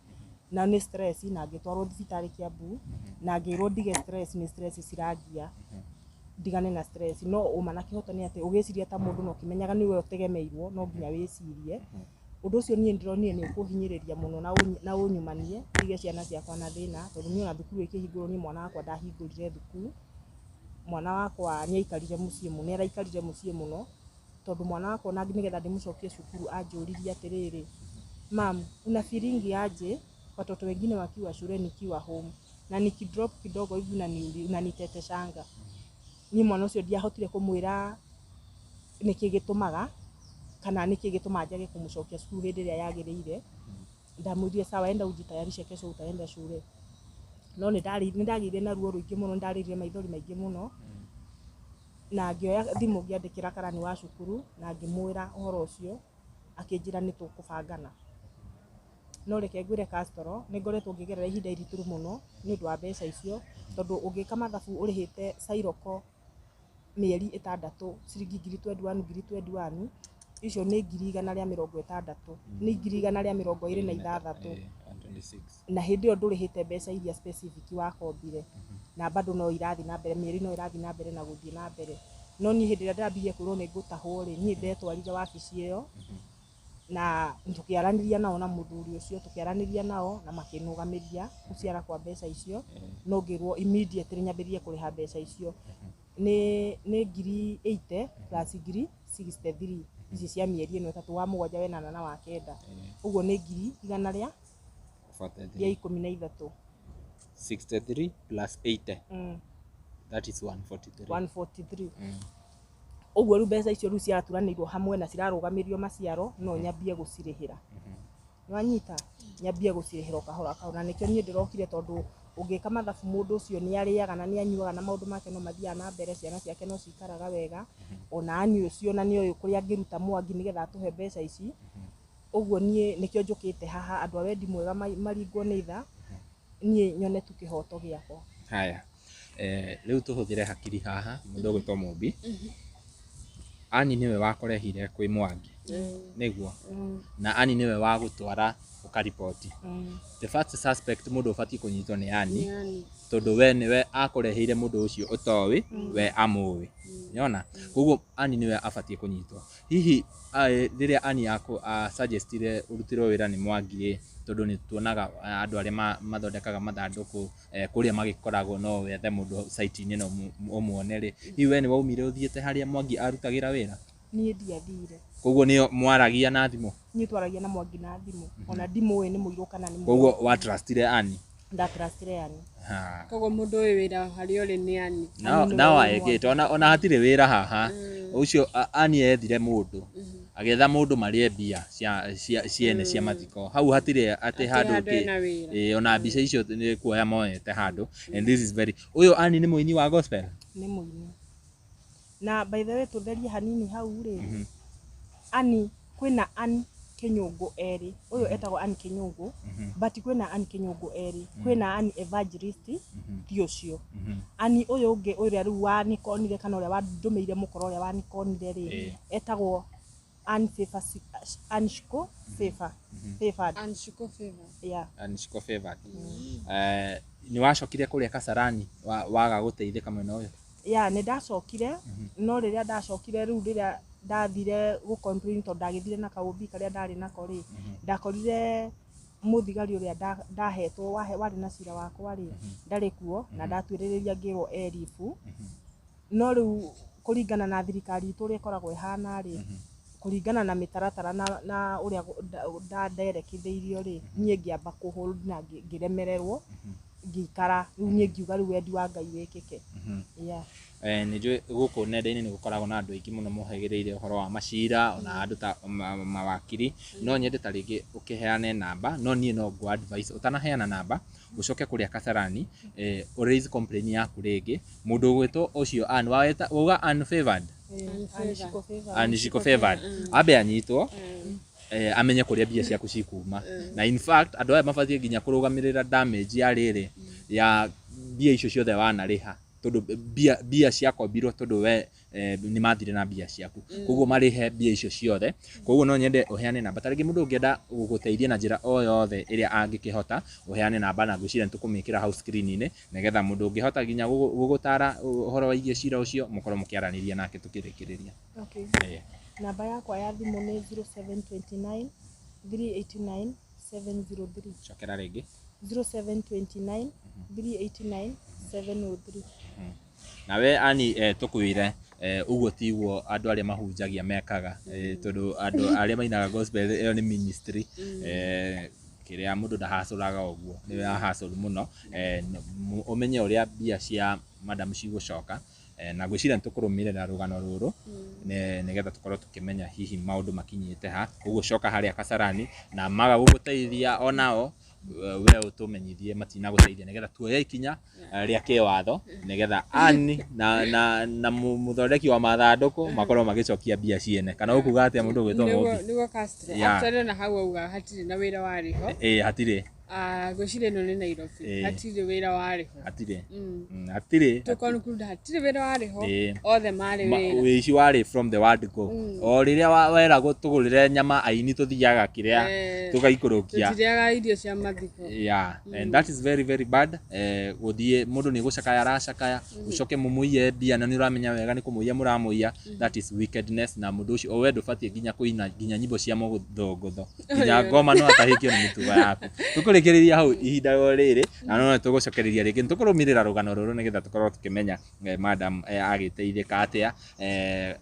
na nĩ stress, na ngĩtwarwo thibitarĩ Kiambu na ngĩrwo ndige stress, nĩ stress cirangia, ndigane na stress. No ũma na kĩhoto nĩ atĩ ũgĩciria ta mũndũ na ũkĩmenyaga nĩwe ũtegemeirwo, no nginya wĩcirie ũndũ ũcio. Niĩ ndĩronire nĩ ũkũhinyĩrĩria mũno na ũnyumanie ndige ciana ciakwa na thĩna, tondũ niĩ ona thukuru ĩkĩhingũrwo, niĩ mwana wakwa ndahingũrire thukuru. Mwana wakwa nĩ aikarire mũciĩ mũno, nĩ araikarire mũciĩ mũno, tondũ mwana wakwa ona nĩgetha ndĩmũcokie cukuru anjũririe atĩrĩrĩ, "Mam, una feeling aje watoto wengine wakiwa shule nikiwa home, na nikidrop kidogo hivi unaniteteshanga?" Niĩ mwana ũcio ndiahotire kũmwĩra nĩkĩ gĩtũmaga kana nĩkĩ gĩtũmaga njage kũmũcokia cukuru hĩndĩ ĩrĩa yagĩrĩire. Ndamwĩrire, "Sawa, enda ujitayarishe, kesho utaenda shule." No nĩ ndagĩire na ruo rũingĩ mũno, nĩ ndarĩrire maithori maingĩ mũno, na ngĩoya thimũ ngĩandĩkĩra karani wa cukuru na ngĩmwĩra ũhoro ũcio. Akĩnjĩra nĩ tũkũbangana. No reke ngwĩre, Castro, nĩ ngoretwo ngĩgerera ihinda iritũ mũno nĩ ũndũ wa mbeca icio, tondũ ũngĩka mathabu, ũrĩhĩte cairoko mĩeri 6 ciringi 21,000, 21,000 icio nĩ 160,000, nĩ 126,000. 126. Na hĩndĩ ĩyo ndũrĩhĩte mbeca iria specific wakombire, na bado no irathiĩ na mbere, mĩeri no ĩrathiĩ na mbere na gũthiĩ na mbere. No niĩ hĩndĩ ĩrĩa ndĩrambirie kwĩrwo nĩ ngũtahwo rĩ, niĩ ndetwarire wabici ĩyo na tũkĩaranĩria nao, na mũthuri ũcio tũkĩaranĩria nao na makĩnũgamĩria gũciara kwa mbeca icio. No ngĩrwo immediately nyambĩrĩrie kũrĩha mbeca icio, nĩ 80,000 plus 63,000 ici cia mĩeri ĩno 3, wa mũgwanja, wenana na wa kenda. Ũguo nĩ ngiri igana rĩa 43. 13. 63 plus 80, that is 143. 143. Ũguo rĩu mbeca icio rĩu ciraturanĩirwo hamwe na cirarũgamĩrio maciaro, no nyambie gũcirĩhĩra. Nĩwanyita? Nyambie gũcirĩhĩra o kahora kahora, na nĩkĩo niĩ ndĩrokire, tondũ ũngĩka mathabu, mũndũ ũcio nĩ arĩaga na nĩ anyuaga na maũndũ make no mathiaga na mbere, ciana ciake no cikaraga wega, ona ani ũcio na nĩ oĩ kũrĩa angĩruta Mwangi nĩgetha atũhe mbeca ici. Ũguo niĩ nĩkĩo njũkĩte haha, andũ a wendi mwega maringwo nĩ tha, niĩ nyone tu kĩhoto gĩakwa. Haya, rĩu tũhũthĩre hakiri haha, mũndũ ũgwĩtwo Mũmbi. Ani nĩwe wakũrehire kwĩ Mwangi, nĩguo? Na Ani nĩwe wagũtwara ũkariboti. The first suspect, mũndũ ũbatiĩ kũnyitwo nĩ Ani, Yani. tondũ we nĩwe akũreheire mũndũ ũcio ũtoĩ, we amũĩ, nĩona? Koguo Ani nĩwe abatiĩ kũnyitwo. Hihi rĩrĩa Ani suggestire ũrutĩrwo wĩra nĩ Mwangi ĩ, tondũ nĩ tuonaga andũ arĩa mathondekaga mathandũkũ kũrĩa magĩkoragwo, no wethe mũndũ site-inĩ na ũmuone rĩ, hihi we nĩ waumire ũthiĩte harĩa Mwangi arutagĩra wĩra? Niĩ ndiathire. Koguo nĩo mwaragia na thimũ? Niĩ twaragia na Mwangi na thimũ, ona ndimũĩ nĩ mũirũ kana nĩ Koguo wa trustire Ani? Ndatrustire Ani. Ha. Koguo mũndũ ũyũ wĩra harĩa ũrĩ nĩ Ani. Ani nĩwe Nao wĩ aĩkĩte ona hatirĩ wĩra haha. Ũcio Ani ethire mũndũ, agĩetha mũndũ marĩe mbia cia ciene cia mathiko. Hau hatirĩ atĩ handũ handũ hena wĩra. Ĩĩ, ona mbica icio nĩ kuoya moete handũ. And this is very, ũyũ Ani nĩ mũini wa gospel? Nĩ mũini. Na by the way, tũtherie hanini hau rĩ, Ani, kwĩna Ani Kĩnyũngũ erĩ. Ũyũ etagwo Ani Kĩnyũngũ, but kwĩna Ani Kĩnyũngũ erĩ. Kwĩna Ani Evangelist, ti ũcio Ani ũyũ ũngĩ, ũrĩa rĩu wanikonire kana ũrĩa wandũmĩire mũkoro, ũrĩa wanikonire rĩ, etagwo Ann Favor, Ann Shiko Favor, Favored. Ann Shiko Favor. Yeah. Ann Shiko Favored. Nĩ wacokire kũrĩa Kasarani waga gũteithĩka mwena ũyũ? Ya, nĩ ndacokire, no rĩrĩa ndacokire rĩu, rĩrĩa ndathire gũ complain, tondũ ndagĩthire na kaũmbi karĩa ndarĩ nako rĩ, ndakorire mũthigari ũrĩa ndahetwo warĩ na cira wakwa rĩ, ndarĩ kuo, na ndatuĩrĩrĩria ngĩrwo eribu. No rĩu kũringana na thirikari itũ ũrĩa ĩkoragwo ĩhana rĩ, kũringana na mĩtaratara na ũrĩa nderekithĩirio rĩ, niĩ ngĩamba kũ-hold na ngĩremererwo, ngĩikara. Rĩu niĩ ngiuga rĩu wendi wa Ngai wĩkĩke, yeah. Nĩ njũĩ gũkũ nenda-inĩ nĩ gũkoragwo na andũ aingĩ mũno mohĩgĩrĩire ũhoro wa macira, ona andũ ta mawakiri. No nyende ta rĩngĩ ũkĩheane namba, no niĩ no ngũ advice ũtanaheana namba, ũcoke kũrĩa Kasarani, ũ raise complaint yaku rĩngĩ. Mũndũ ũgwĩtwo ũcio Ann, wauga Ann Favored? Ann Shiko Favored. Ann Shiko Favored ambe anyitwo, amenye kũrĩa mbia ciaku cikuma. Na in fact andũ aya mabatiĩ nginya kũrũgamĩrĩra damage ya rĩrĩ ya mbia icio ciothe wanarĩha, tondũ mbia ciakombirwo tondũ we nĩ mathire na mbia ciaku, koguo marĩhe mbia icio ciothe. Koguo no nyende ũheane namba, ta rĩngĩ mũndũ ũngĩenda gũgũteithia na njĩra o yothe ĩrĩa angĩkĩhota, ũheane namba, na ngwĩciria nĩ tũkũmĩkĩra hau screen-inĩ, nĩgetha mũndũ ũngĩhota nginya gũgũtara ũhoro wĩgiĩ cira ũcio, mũkorwo mũkĩaranĩria nake tũkĩrĩkĩrĩria. Okay. Namba yakwa ya thimũ nĩ 0729 389 703. Cokera rĩngĩ. 0729 389 703. Nawe Ani, tũkwĩre ũguo tiguo andũ arĩa mahunjagia mekaga, tondũ andũ arĩa mainaga gospel ĩyo nĩ ministry, kĩrĩa mũndũ ndahacũraga ũguo, nĩ ahacũru mũno. Ũmenye ũrĩa mbia cia madam cigũcoka, na ngwĩciria nĩ tũkũrũmĩrĩra rũgano rũrũ nĩgetha tũkorwo tũkĩmenya hihi maũndũ makinyĩte ha. Ũguo coka harĩa Kasarani, na maga gũgũteithia onao, we ũtũmenyithie matinagũteithia, nĩgetha tuoye ikinya rĩa kĩwatho, nĩgetha Ani na mũthondeki wa mathandũkũ makorwo magĩcokia mbia ciene. Kana ũkuga atĩa, mũndũ ũgwĩtwo Mũmbi? Nĩguo Castro. Actually ona hau auga hatirĩ na wĩra warĩ ho. Ĩĩ, hatirĩ. Ah, ngwĩciria ĩno nĩ Nairobi. Hatirĩ wĩra warĩ ho. Hatirĩ. Hatirĩ. Tũ conclude hatirĩ wĩra warĩ ho. Othe marĩ wĩra. Wĩici warĩ from the word go. O rĩrĩa weragwo tũgũrĩre nyama aini, tũthiaga kĩrĩa tũgaikũrũkia. Tũtirĩaga irio cia mathiko. Yeah, and that is very very bad. Gũthiĩ mũndũ nĩ gũcakaya aracakaya, ũcoke mũmũiye mbia na nĩ ũramenya wega nĩ kũmũiya mũramũiya. That is wickedness. Na mũndũ ũcio, o we ndũbatiĩ nginya kũina nginya nyĩmbo cia mũthũngũtho, nginya ngoma no atahĩkio nĩ mĩtugo yaku. Tũkũrĩkĩrĩria hau ihinda o rĩrĩ, na no tũgũcokereria rĩngĩ, nĩ tũkũrũmĩrĩra rũgano rũrũ nĩgetha tũkorwo tũkĩmenya madam agĩteithĩka atĩa.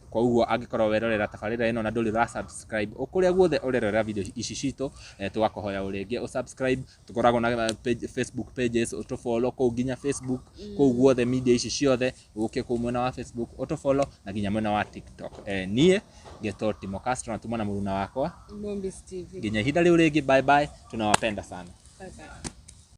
Koguo angĩkorwo werorera tabarĩra ĩno na ndũrĩ ũra subscribe, o kũrĩa guothe ũrerorera video ici citũ, tũgakũhoya o rĩngĩ ũ subscribe. Tũkoragwo na page, Facebook pages, ũtũ follow kũu nginya Facebook, kũu guothe media ici ciothe, ũke kũu mwena wa Facebook ũtũ follow, na nginya mwena wa TikTok. Niĩ ngetwo Timo Castro, na tuma na mũruna wakwa Mombis TV. Nginya ihinda rĩu rĩngĩ, bye bye, tunawapenda sana. Bye bye.